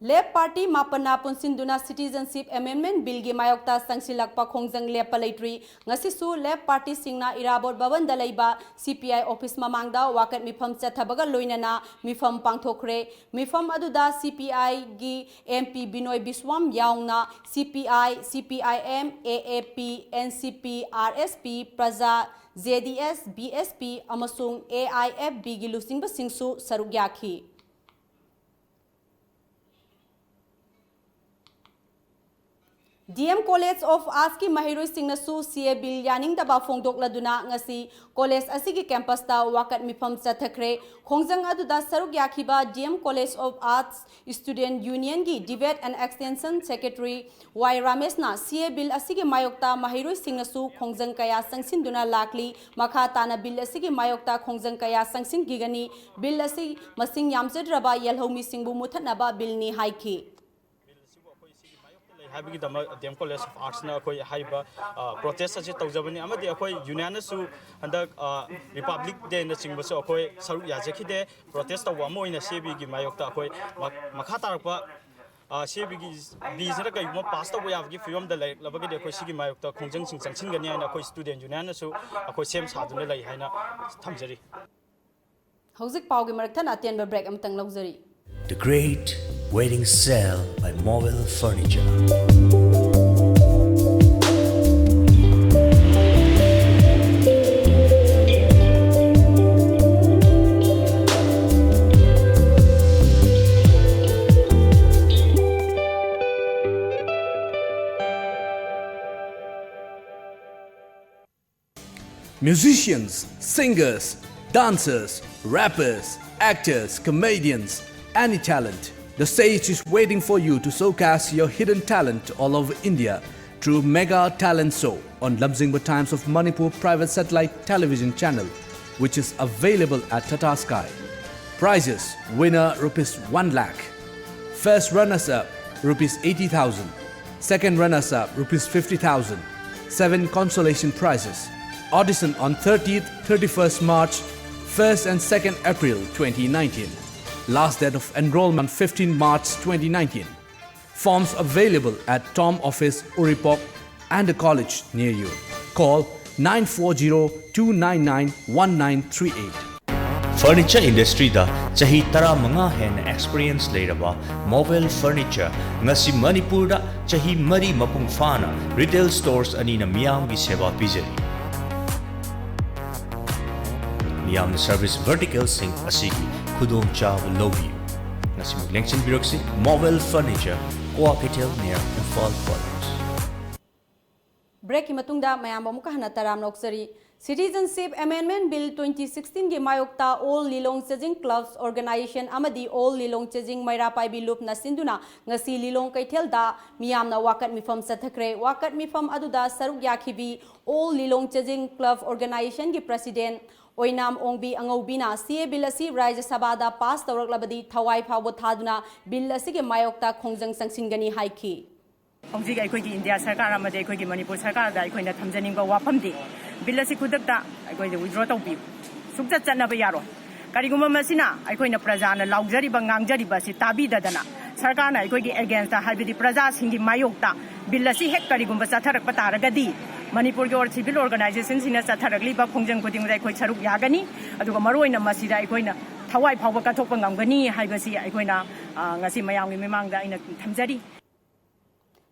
Left party ꯃꯥꯄꯟꯅ ꯄꯨꯟꯁꯤꯟꯗꯨꯅ Citizenship Amendment Billꯒꯤ ꯃꯥꯌꯣꯛꯇ ꯆꯪꯁꯤꯜꯂꯛꯄ ꯈꯣꯡꯖꯪ ꯂꯦꯞꯄ ꯂꯩꯇ꯭ꯔꯤ꯫ ꯉꯁꯤꯁꯨ Left partyꯁꯤꯡꯅ ꯏꯔꯥꯕꯣꯠ ꯚꯕꯟꯗ ꯂꯩꯕ CPI office ꯃꯃꯥꯡꯗ ꯋꯥꯀꯠ ꯃꯤꯐꯝ ꯆꯠꯊꯕꯒ ꯂꯣꯏꯅꯅ ꯃꯤꯐꯝ ꯄꯥꯡꯊꯣꯛꯈ꯭ꯔꯦ꯫ ꯃꯤꯐꯝ ꯑꯗꯨꯗ CPIꯒꯤ MP ꯕꯤꯅꯣꯏ ꯕꯤꯁ꯭ꯋꯥꯝ ꯌꯥꯎꯅ CPI, CPIM, AAP, NCP, RSP, ꯄ꯭ꯔꯖꯥ, JDS, BSP ꯑꯃꯁꯨꯡ AIFBꯒꯤ ꯂꯨꯆꯤꯡꯕꯁꯤꯡꯁꯨ ꯁꯔꯨꯛ ꯌꯥꯈꯤ꯫ D M College of Arts ꯀꯤ ꯃꯍꯩꯔꯣꯏꯁꯤꯡꯅꯁꯨ C A Bill ꯌꯥꯅꯤꯡꯗꯕ ꯐꯣꯡꯗꯣꯛꯂꯗꯨꯅ ꯉꯁꯤ college ꯑꯁꯤꯒꯤ campus ꯇ ꯋꯥꯀꯠ ꯃꯤꯐꯝ ꯆꯠꯊꯈ꯭ꯔꯦ꯫ ꯈꯣꯡꯖꯪ ꯑꯗꯨꯗ ꯁꯔꯨꯛ ꯌꯥꯈꯤꯕ D M College of Arts Student Union ꯒꯤ Debate and Extension Secretary Y ꯔꯥꯃꯦꯁꯅ C A Bill ꯑꯁꯤꯒꯤ ꯃꯥꯌꯣꯛꯇ ꯃꯍꯩꯔꯣꯏꯁꯤꯡꯅꯁꯨ ꯈꯣꯡꯖꯪ ꯀꯌꯥ ꯆꯪꯁꯤꯟꯗꯨꯅ ꯂꯥꯛꯂꯤ꯫ ꯃꯈꯥ ꯇꯥꯅ bill ꯑꯁꯤꯒꯤ ꯃꯥꯌꯣꯛꯇ ꯈꯣꯡꯖꯪ ꯀꯌꯥ ꯆꯪꯁꯤꯟꯈꯤꯒꯅꯤ꯫ Bill ꯑꯁꯤ ꯃꯁꯤꯡ ꯌꯥꯝꯖꯗ꯭ꯔꯕ ꯌꯦꯜꯍꯧꯃꯤꯁꯤꯡꯕꯨ ꯃꯨꯊꯠꯅꯕ bill ꯅꯤ ꯍꯥꯏꯈꯤ꯫ ꯂꯩ ꯍꯥꯏꯕꯒꯤꯗꯃꯛ D M College of Arts ꯅ ꯑꯩꯈꯣꯏ ꯍꯥꯏꯔꯤꯕ protest ꯑꯁꯤ ꯇꯧꯖꯕꯅꯤ꯫ ꯑꯃꯗꯤ ꯑꯩꯈꯣꯏ union ꯅꯁꯨ ꯍꯟꯗꯛ Republic Day ꯅꯆꯤꯡꯕꯁꯨ ꯑꯩꯈꯣꯏ ꯁꯔꯨꯛ ꯌꯥꯖꯈꯤꯗꯦ꯫ Protest ꯇꯧꯕ ꯑꯃ ꯑꯣꯏꯅ C A B ꯒꯤ ꯃꯥꯌꯣꯛꯇ ꯑꯩꯈꯣꯏ ꯃ- ꯃꯈꯥ ꯇꯥꯔꯛꯄ C A B ꯒꯤ bill ꯁꯤꯅ ꯀꯔꯤꯒꯨꯝꯕ pass ꯇꯧꯕ ꯌꯥꯕꯒꯤ ꯐꯤꯕꯝꯗ ꯂꯩꯔꯛꯂꯕꯒꯗꯤ ꯑꯩꯈꯣꯏ ꯁꯤꯒꯤ ꯃꯥꯌꯣꯛꯇ ꯈꯣꯡꯖꯪꯁꯤꯡ ꯆꯪꯁꯤꯟꯒꯅꯤ ꯍꯥꯏꯅ ꯑꯩꯈꯣꯏ student union ꯅꯁꯨ ꯑꯩꯈꯣꯏ ꯁꯦꯝ ꯁꯥꯗꯨꯅ ꯂꯩ ꯍꯥꯏꯅ ꯊꯝꯖꯔꯤ꯫ ꯍꯧꯖꯤꯛ ꯄꯥꯎꯒꯤ ꯃꯔꯛ ꯊꯠꯅ ꯑꯇꯦꯟꯕ break ꯑꯃꯇꯪ ꯂꯧꯖꯔꯤ꯫ The Great Wedding Sale by Mobile Furniture. Musicians, singers, dancers, rappers, actors, comedians, any talent. The stage is waiting for you to showcase your hidden talent all over India through Mega Talent Show on Lamjingba Times of Manipur private satellite television channel, which is available at Tata Sky. Prizes: winner rupees one lakh, first runners up rupees eighty thousand, second runners up rupees fifty thousand, seven consolation prizes. Audition on thirtieth, thirty-first March, first and second April twenty nineteen. Last date of enrollment fifteen March twenty nineteen. Forms available at Tom Office, Uripok and the college near you. Call nine four zero two nine nine one nine three eight. Furniture industry ꯗ ꯆꯍꯤ ꯇꯔꯥꯃꯉꯥ ꯍꯦꯟꯅ experience ꯂꯩꯔꯕ Mobile Furniture ꯉꯁꯤ ꯃꯅꯤꯄꯨꯔꯗ ꯆꯍꯤ ꯃꯔꯤ ꯃꯄꯨꯡ ꯐꯥꯅ retail stores ꯑꯅꯤꯅ ꯃꯤꯌꯥꯝꯒꯤ ꯁꯦꯕꯥ ꯄꯤꯖꯔꯤ꯫ ꯃꯤꯌꯥꯝꯅ service vertical ꯁꯤꯡ ꯑꯁꯤꯒꯤ ꯈꯨꯗꯣꯡꯆꯥꯕ ꯂꯧꯕꯤꯌꯨ꯫ ꯉꯁꯤꯃꯛ ꯂꯦꯡꯁꯤꯟꯕꯤꯔꯛꯁꯤ Mobile Furniture, Kwakeithel near Imphal College꯫ ꯃꯇꯨꯡꯗ ꯃꯌꯥꯝꯕꯨ ꯑꯃꯨꯛꯀ ꯍꯟꯅ ꯇꯔꯥꯝꯅ ꯑꯣꯛꯆꯔꯤ꯫ Citizenship Amendment Bill twenty sixteen ꯒꯤ ꯃꯥꯌꯣꯛꯇ All Lilong Chajing Clubs Organization ꯑꯃꯗꯤ All Lilong Chajing ꯃꯩꯔꯥ ꯄꯥꯏꯕꯤ ꯂꯨꯞꯅ ꯁꯤꯟꯗꯨꯅ ꯉꯁꯤ ꯂꯤꯂꯣꯡ ꯀꯩꯊꯦꯜꯗ ꯃꯤꯌꯥꯝꯅ ꯋꯥꯀꯠ ꯃꯤꯐꯝ ꯆꯠꯊꯈ꯭ꯔꯦ꯫ ꯋꯥꯀꯠ ꯃꯤꯐꯝ ꯑꯗꯨꯗ ꯁꯔꯨꯛ ꯌꯥꯈꯤꯕꯤ All Lilong Chajing Club Organization ꯒꯤ President Oinam Ongbi ꯑꯉꯧꯕꯤꯅ C A Bill ꯑꯁꯤ ꯔꯥꯖ꯭ꯌ ꯁꯚꯥꯗ ꯄꯥꯁ ꯇꯧꯔꯛꯂꯕꯗꯤ ꯊꯋꯥꯏ ꯐꯥꯎꯕ ꯊꯥꯗꯨꯅ Bill ꯑꯁꯤꯒꯤ ꯃꯥꯌꯣꯛꯇ ꯈꯣꯡꯖꯪ ꯆꯪꯁꯤꯟꯒꯅꯤ ꯍꯥꯏꯈꯤ꯫ ꯍꯧꯖꯤꯛ ꯑꯩꯈꯣꯏꯒꯤ ꯏꯟꯗꯤꯌꯥ ꯁꯔꯀꯥꯔ ꯑꯃꯗꯤ ꯑꯩꯈꯣꯏꯒꯤ ꯃꯅꯤꯄꯨꯔ ꯁꯔꯀꯥꯔꯗ ꯑꯩꯈꯣꯏꯅ ꯊꯝꯖꯅꯤꯡꯕ ꯋꯥꯐꯝꯗꯤ, Bill ꯑꯁꯤ ꯈꯨꯗꯛꯇ ꯑꯩꯈꯣꯏꯗ withdraw ꯇꯧꯕꯤꯌꯨ꯫ ꯁꯨꯡꯆꯠ ꯆꯠꯅꯕ ꯌꯥꯔꯣꯏ꯫ ꯀꯔꯤꯒꯨꯝꯕ ꯃꯁꯤꯅ ꯑꯩꯈꯣꯏꯅ ꯄ꯭ꯔꯖꯥꯅ ꯂꯥꯎꯖꯔꯤꯕ, ꯉꯥꯡꯖꯔꯤꯕ ꯑꯁꯤ ꯇꯥꯕꯤꯗꯗꯅ ꯁꯔꯀꯥꯔꯅ ꯑꯩꯈꯣꯏꯒꯤ against ꯇ, ꯍꯥꯏꯕꯗꯤ ꯄ꯭ꯔꯖꯥꯁꯤꯡꯒꯤ ꯃꯥꯌꯣꯛꯇ Bill ꯑꯁꯤ ꯍꯦꯛ ꯀꯔꯤꯒꯨꯝꯕ ꯆꯠꯊꯔꯛꯄ ꯇꯥꯔꯒꯗꯤ, ꯃꯅꯤꯄꯨꯔꯒꯤ ꯑꯣꯏ-, civil organization ꯁꯤꯡꯅ ꯆꯠꯊꯔꯛꯂꯤꯕ ꯈꯣꯡꯖꯪ ꯈꯨꯗꯤꯡꯗ ꯑꯩꯈꯣꯏ ꯁꯔꯨꯛ ꯌꯥꯒꯅꯤ꯫ ꯑꯗꯨꯒ ꯃꯔꯨꯑꯣꯏꯅ ꯃꯁꯤꯗ ꯑꯩꯈꯣꯏꯅ ꯊꯋꯥꯏ ꯐꯥꯎꯕ ꯀꯠꯊꯣꯛꯄ ꯉꯝꯒꯅꯤ ꯍꯥꯏꯕꯁꯤ ꯑꯩꯈꯣꯏꯅ, ꯑ, ꯉꯁꯤ ꯃꯌꯥꯝꯒꯤ ꯃꯤꯃꯥꯡꯗ ꯑꯩꯅ ꯊꯝꯖꯔꯤ꯫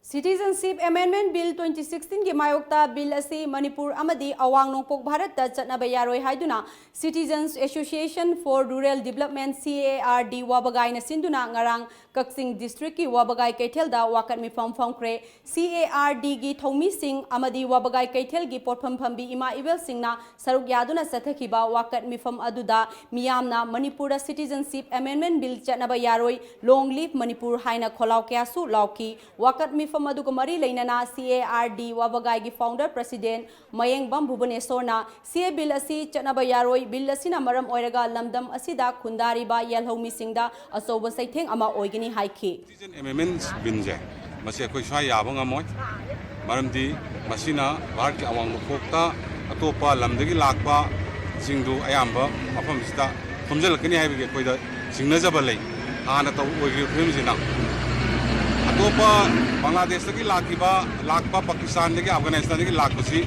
Citizenship Amendment Bill twenty sixteen ꯒꯤ ꯃꯥꯌꯣꯛꯇ Bill ꯑꯁꯤ ꯃꯅꯤꯄꯨꯔ ꯑꯃꯗꯤ ꯑꯋꯥꯡ ꯅꯣꯡꯄꯣꯛ ꯚꯥꯔꯠꯇ ꯆꯠꯅꯕ ꯌꯥꯔꯣꯏ ꯍꯥꯏꯗꯨꯅ Citizens Association for Rural Development, C A R D, ꯋꯥꯕꯒꯥꯏꯅ ꯁꯤꯟꯗꯨꯅ ꯉꯔꯥꯡ ꯀꯛꯆꯤꯡ district ꯀꯤ ꯋꯥꯕꯒꯥꯏ ꯀꯩꯊꯦꯜꯗ ꯋꯥꯀꯠ ꯃꯤꯐꯝ ꯐꯝꯈ꯭ꯔꯦ꯫ C A R D ꯒꯤ ꯊꯧꯃꯤꯁꯤꯡ ꯑꯃꯗꯤ ꯋꯥꯕꯒꯥꯏ ꯀꯩꯊꯦꯜꯒꯤ ꯄꯣꯠꯐꯝ ꯐꯝꯕꯤ ꯏꯃꯥ ꯏꯕꯦꯜꯁꯤꯡꯅ ꯁꯔꯨꯛ ꯌꯥꯗꯨꯅ ꯆꯠꯊꯈꯤꯕ ꯋꯥꯀꯠ ꯃꯤꯐꯝ ꯑꯗꯨꯗ ꯃꯤꯌꯥꯝꯅ ꯃꯅꯤꯄꯨꯔꯗ Citizenship Amendment Bill ꯆꯠꯅꯕ ꯌꯥꯔꯣꯏ, Long Live Manipur ꯍꯥꯏꯅ ꯈꯣꯜꯂꯥꯎ ꯀꯌꯥꯁꯨ ꯂꯥꯎꯈꯤ꯫ ꯋꯥꯀꯠ ꯃꯤꯐꯝ ꯑꯗꯨꯒ ꯃꯔꯤ ꯂꯩꯅꯅ C A R D ꯋꯥꯕꯒꯥꯏꯒꯤ founder president Mayengbam ꯚꯨꯕꯅꯦꯁꯣꯔꯅ C A Bill ꯑꯁꯤ ꯆꯠꯅꯕ ꯌꯥꯔꯣꯏ, Bill ꯑꯁꯤꯅ ꯃꯔꯝ ꯑꯣꯏꯔꯒ ꯂꯝꯗꯝ ꯑꯁꯤꯗ ꯈꯨꯟꯗꯥꯔꯤꯕ ꯌꯦꯜꯍꯧꯃꯤꯁꯤꯡꯗ ꯑꯆꯧꯕ ꯆꯩꯊꯦꯡ ꯑꯃ ꯑꯣꯏꯒꯅꯤ ꯍꯥꯏꯈꯤ꯫ Citizen Amendments Bill ꯁꯦ, ꯃꯁꯤ ꯑꯩꯈꯣꯏ ꯁ꯭ꯋꯥꯏ ꯌꯥꯕ ꯉꯝꯃꯣꯏ꯫ ꯃꯔꯝꯗꯤ ꯃꯁꯤꯅ ꯚꯥꯔꯠꯀꯤ ꯑꯋꯥꯡ ꯅꯣꯡꯄꯣꯛꯇ ꯑꯇꯣꯞꯄ ꯂꯝꯗꯒꯤ ꯂꯥꯛꯄꯁꯤꯡꯗꯨ ꯑꯌꯥꯝꯕ ꯃꯐꯝꯁꯤꯗ ꯈꯣꯝꯖꯤꯜꯂꯛꯀꯅꯤ ꯍꯥꯏꯕꯒꯤ ꯑꯩꯈꯣꯏꯗ ꯆꯤꯡꯅꯖꯕ ꯂꯩ꯫ ꯍꯥꯟꯅ ꯇꯧ-, ꯑꯣꯏꯈꯤꯕ ꯐꯤꯕꯝꯁꯤꯅ ꯑꯇꯣꯞꯄ ꯕꯪꯒ꯭ꯂꯥꯗꯦꯁꯇꯒꯤ ꯂꯥꯛꯈꯤꯕ, ꯂꯥꯛꯄ, ꯄꯥꯀꯤꯁꯇꯥꯟꯗꯒꯤ, ꯑꯐꯒꯥꯅꯤꯁꯇꯥꯟꯗꯒꯤ ꯂꯥꯛꯄꯁꯤ,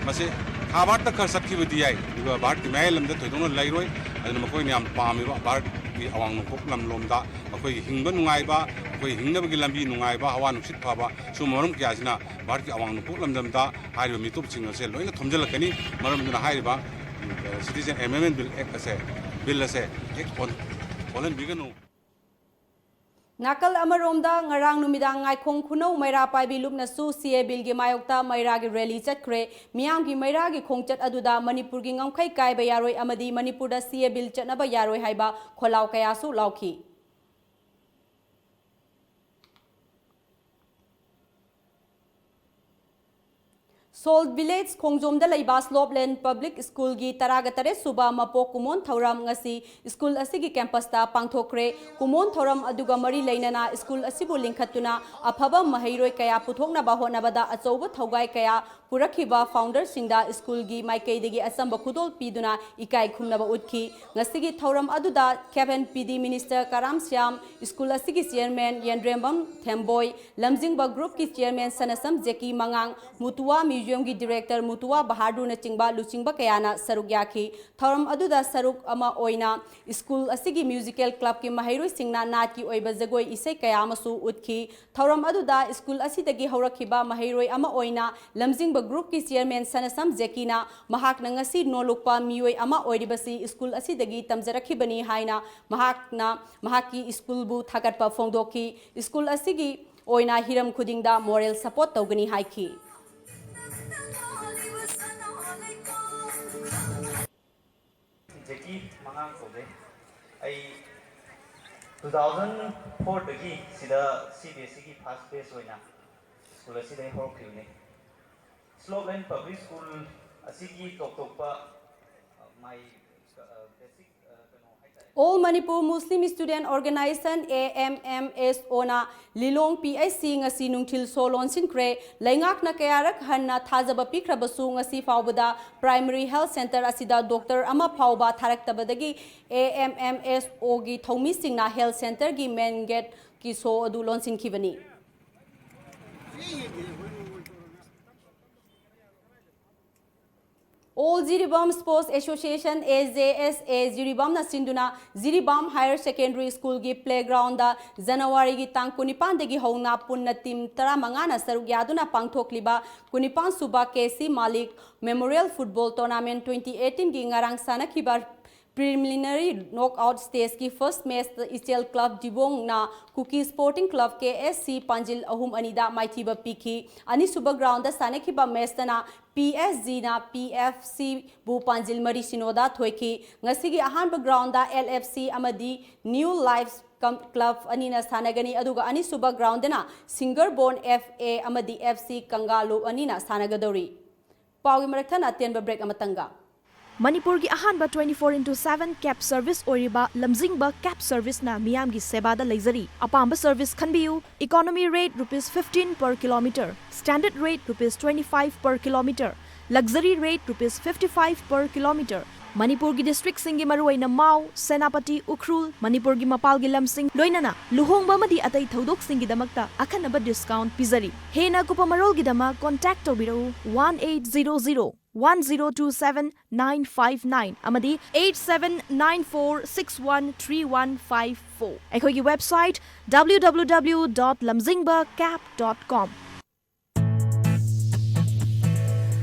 ꯃꯁꯤ ꯈꯥ ꯚꯥꯔꯠꯇ ꯈꯔ ꯆꯠꯈꯤꯕꯗꯤ ꯌꯥꯏ, ꯑꯗꯨꯒ ꯚꯥꯔꯠꯀꯤ ꯃꯌꯥꯏ ꯂꯝꯗ ꯊꯣꯏꯗꯣꯛꯅ ꯂꯩꯔꯣꯏ꯫ ꯑꯗꯨꯅ ꯃꯈꯣꯏꯅ ꯌꯥꯝ ꯄꯥꯝꯃꯤꯕ ꯚꯥꯔꯠꯀꯤ ꯑꯋꯥꯡ ꯅꯣꯡꯄꯣꯛ ꯂꯝꯂꯣꯝꯗ ꯃꯈꯣꯏꯒꯤ ꯍꯤꯡꯕ ꯅꯨꯡꯉꯥꯏꯕ, ꯑꯩꯈꯣꯏ ꯍꯤꯡꯅꯕꯒꯤ ꯂꯝꯕꯤ ꯅꯨꯡꯉꯥꯏꯕ, ꯍꯋꯥ ꯅꯨꯡꯁꯤꯠ ꯐꯕ, ꯁꯨꯝꯕ ꯃꯔꯝ ꯀꯌꯥꯁꯤꯅ ꯚꯥꯔꯠꯀꯤ ꯑꯋꯥꯡ ꯅꯣꯡꯄꯣꯛ ꯂꯝꯗꯝꯗ ꯍꯥꯏꯔꯤꯕ ꯃꯤꯇꯣꯞꯁꯤꯡ ꯑꯁꯦ ꯂꯣꯏꯅ ꯊꯣꯝꯖꯤꯜꯂꯛꯀꯅꯤ꯫ ꯃꯔꯝ ꯑꯗꯨꯅ ꯍꯥꯏꯔꯤꯕ, ꯎꯝ, Citizen Amendment Bill Act ꯑꯁꯦ, Bill ꯑꯁꯦ ꯍꯦꯛ ꯑꯣꯟ-, ꯑꯣꯜꯍꯟꯕꯤꯒꯅꯨ꯫ ꯅꯥꯀꯜ ꯑꯃꯔꯣꯝꯗ, ꯉꯔꯥꯡ ꯅꯨꯃꯤꯗꯥꯡ ꯉꯥꯏꯈꯣꯡ ꯈꯨꯅꯧ ꯃꯩꯔꯥ ꯄꯥꯏꯕꯤ ꯂꯨꯞꯅꯁꯨ ꯁꯤ ꯑꯦ ꯕꯤꯜꯒꯤ ꯃꯥꯌꯣꯛꯇ ꯃꯩꯔꯥꯒꯤ ꯔꯦꯂꯤ ꯆꯠꯈ꯭ꯔꯦ꯫ ꯃꯤꯌꯥꯝꯒꯤ ꯃꯩꯔꯥꯒꯤ ꯈꯣꯡꯆꯠ ꯑꯗꯨꯗ ꯃꯅꯤꯄꯨꯔꯒꯤ ꯉꯝꯈꯩ ꯀꯥꯏꯕ ꯌꯥꯔꯣꯏ ꯑꯃꯗꯤ ꯃꯅꯤꯄꯨꯔꯗ ꯁꯤ ꯑꯦ ꯕꯤꯜ ꯆꯠꯅꯕ ꯌꯥꯔꯣꯏ ꯍꯥꯏꯕ ꯈꯣꯜꯂꯥꯎ ꯀꯌꯥꯁꯨ ꯂꯥꯎꯈꯤ꯫ ꯁꯣꯜꯠ ꯚꯤꯂꯦꯖ ꯈꯣꯡꯖꯣꯝꯗ ꯂꯩꯕ ꯁ꯭ꯂꯣꯞꯂꯦꯟ ꯄꯕ꯭ꯂꯤꯛ ꯁ꯭ꯀꯨꯜꯒꯤ ꯇꯔꯥꯒ ꯇꯔꯦꯠ ꯁꯨꯕ ꯃꯄꯣꯛ ꯀꯨꯝꯑꯣꯟ ꯊꯧꯔꯝ ꯉꯁꯤ ꯁ꯭ꯀꯨꯜ ꯑꯁꯤꯒꯤ ꯀꯦꯝꯄꯁꯇ ꯄꯥꯡꯊꯣꯛꯈ꯭ꯔꯦ꯫ ꯀꯨꯝꯑꯣꯟ ꯊꯧꯔꯝ ꯑꯗꯨꯒ ꯃꯔꯤ ꯂꯩꯅꯅ ꯁ꯭ꯀꯨꯜ ꯑꯁꯤꯕꯨ ꯂꯤꯡꯈꯠꯇꯨꯅ ꯑꯐꯕ ꯃꯍꯩꯔꯣꯏ ꯀꯌꯥ ꯄꯨꯊꯣꯛꯅꯕ ꯍꯣꯠꯅꯕꯗ ꯑꯆꯧꯕ ꯊꯧꯒꯥꯏ ꯀꯌꯥ ꯄꯨꯔꯛꯈꯤꯕ ꯐꯥꯎꯟꯗꯔꯁꯤꯡꯗ ꯁ꯭ꯀꯨꯜꯒꯤ ꯃꯥꯏꯀꯩꯗꯒꯤ ꯑꯆꯝꯕ ꯈꯨꯗꯣꯜ ꯄꯤꯗꯨꯅ ꯏꯀꯥꯏ ꯈꯨꯝꯅꯕ ꯎꯠꯈꯤ꯫ ꯉꯁꯤꯒꯤ ꯊꯧꯔꯝ ꯑꯗꯨꯗ ꯀꯦꯕꯤꯟ ꯄꯤ ꯗꯤ ꯃꯤꯅꯤꯁꯇꯔ ꯀꯔꯥꯝ ꯁ꯭ꯌꯥꯝ, ꯁ꯭ꯀꯨꯜ ꯑꯁꯤꯒꯤ ꯆꯤꯌꯔꯃꯦꯟ ꯌꯦꯟꯗ꯭ꯔꯦꯝꯕꯝ ꯊꯦꯝꯕꯣꯏ, ꯂꯝꯖꯤꯡꯕ ꯒ꯭ꯔꯨꯞꯀꯤ ꯆꯤꯌꯔꯃꯦꯟ ꯁꯅꯁꯝ ꯖꯦꯀꯤ ꯃꯉꯥꯡ, ꯃꯨꯇꯨꯋꯥ ꯃ꯭ꯌꯨꯖꯤꯌꯝꯒꯤ ꯗꯤꯔꯦꯛꯇꯔ ꯃꯨꯇꯨꯋꯥ ꯕꯍꯥꯗꯨꯔꯅꯆꯤꯡꯕ ꯂꯨꯆꯤꯡꯕ ꯀꯌꯥꯅ ꯁꯔꯨꯛ ꯌꯥꯈꯤ꯫ ꯊꯧꯔꯝ ꯑꯗꯨꯗ ꯁꯔꯨꯛ ꯑꯃ ꯑꯣꯏꯅ ꯁ꯭ꯀꯨꯜ ꯑꯁꯤꯒꯤ ꯃ꯭ꯌꯨꯖꯤꯀꯦꯜ ꯀ꯭ꯂꯕꯀꯤ ꯃꯍꯩꯔꯣꯏꯁꯤꯡꯅ ꯅꯥꯠꯀꯤ ꯑꯣꯏꯕ ꯖꯒꯣꯏ ꯏꯁꯩ ꯀꯌꯥ ꯑꯃꯁꯨ ꯎꯠꯈꯤ꯫ ꯊꯧꯔꯝ ꯑꯗꯨꯗ ꯁ꯭ꯀꯨꯜ ꯑꯁꯤꯗꯒꯤ ꯍꯧꯔꯛꯈꯤꯕ ꯃꯍꯩꯔꯣꯏ ꯑꯃ ꯑꯣꯏꯅ ꯂꯝꯖꯤꯡꯕ ꯒ꯭ꯔꯨꯞꯀꯤ ꯆꯤꯌꯔꯃꯦꯟ ꯁꯅꯁꯝ ꯖꯦꯀꯤꯅ ꯃꯍꯥꯛꯅ ꯉꯁꯤ ꯅꯣꯜꯂꯨꯛꯄ ꯃꯤꯑꯣꯏ ꯑꯃ ꯑꯣꯏꯔꯤꯕꯁꯤ ꯁ꯭ꯀꯨꯜ ꯑꯁꯤꯗꯒꯤ ꯇꯝꯖꯔꯛꯈꯤꯕꯅꯤ ꯍꯥꯏꯅ ꯃꯍꯥꯛꯅ ꯃꯍꯥꯛꯀꯤ ꯁ꯭ꯀꯨꯜꯕꯨ ꯊꯥꯒꯠꯄ ꯐꯣꯡꯗꯣꯛꯈꯤ꯫ ꯁ꯭ꯀꯨꯜ ꯑꯁꯤꯒꯤ ꯑꯣꯏꯅ ꯍꯤꯔꯝ ꯈꯨꯗꯤꯡꯗ ꯃꯣꯔꯦꯜ ꯁꯄꯣꯔꯠ ꯇꯧꯒꯅꯤ ꯍꯥꯏꯈꯤ꯫ ꯖꯦꯀꯤ ꯃꯉꯥꯡ ꯀꯧꯖꯩ꯫ ꯑꯩ two thousand fourꯗꯒꯤ ꯁꯤꯗ C B S Eꯒꯤ first batch ꯑꯣꯏꯅ ꯁ꯭ꯀꯨꯜ ꯑꯁꯤꯗ ꯑꯩ ꯍꯧꯔꯛꯈꯤꯕꯅꯤ꯫ ꯁ꯭ꯂꯣꯞꯂꯦꯟ ꯄꯕ꯭ꯂꯤꯛ ꯁ꯭ꯀꯨꯜ ꯑꯁꯤꯒꯤ ꯇꯣꯞ ꯇꯣꯞꯄ, ꯑ, ꯃꯥꯏ, ꯑ, basic, ꯑ, ꯀꯩꯅꯣ ꯍꯥꯏꯇꯥꯔꯦ꯫ All Manipur Muslim Student Organization, A M M S O ꯅ ꯂꯤꯂꯣꯡ P H C ꯉꯁꯤ ꯅꯨꯡꯊꯤꯜ ꯁꯣ ꯂꯣꯟꯁꯤꯟꯈ꯭ꯔꯦ꯫ ꯂꯩꯉꯥꯛꯅ ꯀꯌꯥꯔꯛ ꯍꯟꯅ ꯊꯥꯖꯕ ꯄꯤꯈ꯭ꯔꯕꯁꯨ ꯉꯁꯤ ꯐꯥꯎꯕꯗ primary health centre ꯑꯁꯤꯗ doctor ꯑꯃ ꯐꯥꯎꯕ ꯊꯥꯔꯛꯇꯕꯗꯒꯤ A M M S O ꯒꯤ ꯊꯧꯃꯤꯁꯤꯡꯅ health centreꯒꯤ main gateꯀꯤ ꯁꯣ ꯑꯗꯨ ꯂꯣꯟꯁꯤꯟꯈꯤꯕꯅꯤ꯫ All Jiribam Sports Association, A J S A, ꯖꯤꯔꯤꯕꯥꯝꯅ ꯁꯤꯟꯗꯨꯅ ꯖꯤꯔꯤꯕꯥꯝ Higher Secondary Schoolꯒꯤ playgroundꯗ ꯖꯅꯋꯥꯔꯤꯒꯤ ꯇꯥꯡ ꯀꯨꯟꯅꯤꯄꯥꯟꯗꯒꯤ ꯍꯧꯅ ꯄꯨꯟꯅ team ꯇꯔꯥꯃꯉꯥꯅ ꯁꯔꯨꯛ ꯌꯥꯗꯨꯅ ꯄꯥꯡꯊꯣꯛꯂꯤꯕ ꯀꯨꯟꯅꯤꯄꯥꯟ ꯁꯨꯕ K C Malik Memorial Football Tournament twenty eighteenꯒꯤ ꯉꯔꯥꯡ ꯁꯥꯟꯅꯈꯤꯕ Preliminary knockout stageꯀꯤ first matchꯇ ꯏꯆꯦꯜ club ꯗꯤꯕꯣꯡꯅ ꯀꯨꯀꯤ Sporting Club, K S C, ꯄꯥꯟꯖꯤꯜ ꯑꯍꯨꯝ ꯑꯅꯤꯗ ꯃꯥꯏꯊꯤꯕ ꯄꯤꯈꯤ꯫ ꯑꯅꯤꯁꯨꯕ groundꯗ ꯁꯥꯟꯅꯈꯤꯕ matchꯇꯅ P S Gꯅ P F Cꯕꯨ ꯄꯥꯟꯖꯤꯜ ꯃꯔꯤ ꯁꯤꯅꯣꯗ ꯊꯣꯏꯈꯤ꯫ ꯉꯁꯤꯒꯤ ꯑꯍꯥꯟꯕ groundꯗ L F C ꯑꯃꯗꯤ New Life ꯀꯝ-, club ꯑꯅꯤꯅ ꯁꯥꯟꯅꯒꯅꯤ, ꯑꯗꯨꯒ ꯑꯅꯤꯁꯨꯕ groundꯗꯅ Singer Bond F A ꯑꯃꯗꯤ F C ꯀꯪꯒꯥꯂꯨ ꯑꯅꯤꯅ ꯁꯥꯟꯅꯒꯗꯧꯔꯤ꯫ ꯄꯥꯎꯒꯤ ꯃꯔꯛ ꯊꯠꯅ ꯑꯇꯦꯟꯕ break ꯑꯃꯇꯪꯒ꯫ ꯃꯅꯤꯄꯨꯔꯒꯤ ꯑꯍꯥꯟꯕ twenty-four into seven cab service ꯑꯣꯏꯔꯤꯕ ꯂꯝꯖꯤꯡꯕ cab serviceꯅ ꯃꯤꯌꯥꯝꯒꯤ ꯁꯦꯕꯥꯗ ꯂꯩꯖꯔꯤ꯫ ꯑꯄꯥꯝꯕ service ꯈꯟꯕꯤꯌꯨ꯫ Economy rate rupees fifteen per kilometer, standard rate rupees twenty-five per kilometer, luxury rate rupees fifty-five per kilometer꯫ ꯃꯅꯤꯄꯨꯔꯒꯤ districtꯁꯤꯡꯒꯤ ꯃꯔꯨꯑꯣꯏꯅ ꯃꯥꯎ, ꯁꯦꯅꯥꯄꯇꯤ, ꯎꯈ꯭ꯔꯨꯜ, ꯃꯅꯤꯄꯨꯔꯒꯤ ꯃꯄꯥꯜꯒꯤ ꯂꯝꯁꯤꯡ, ꯂꯣꯏꯅꯅ ꯂꯨꯍꯣꯡꯕ ꯑꯃꯗꯤ ꯑꯇꯩ ꯊꯧꯗꯣꯛꯁꯤꯡꯒꯤꯗꯃꯛꯇ ꯑꯈꯟꯅꯕ discount ꯄꯤꯖꯔꯤ꯫ ꯍꯦꯟꯅ ꯑꯀꯨꯞꯄ ꯃꯔꯣꯜꯒꯤꯗꯃꯛ contact ꯇꯧꯕꯤꯔꯛꯎ one eight zero zero one zero two seven nine five nine ꯑꯃꯗꯤ eight seven nine four six one three one five four꯫ ꯑꯩꯈꯣꯏꯒꯤ website W W W dot lamzingba cab dot com꯫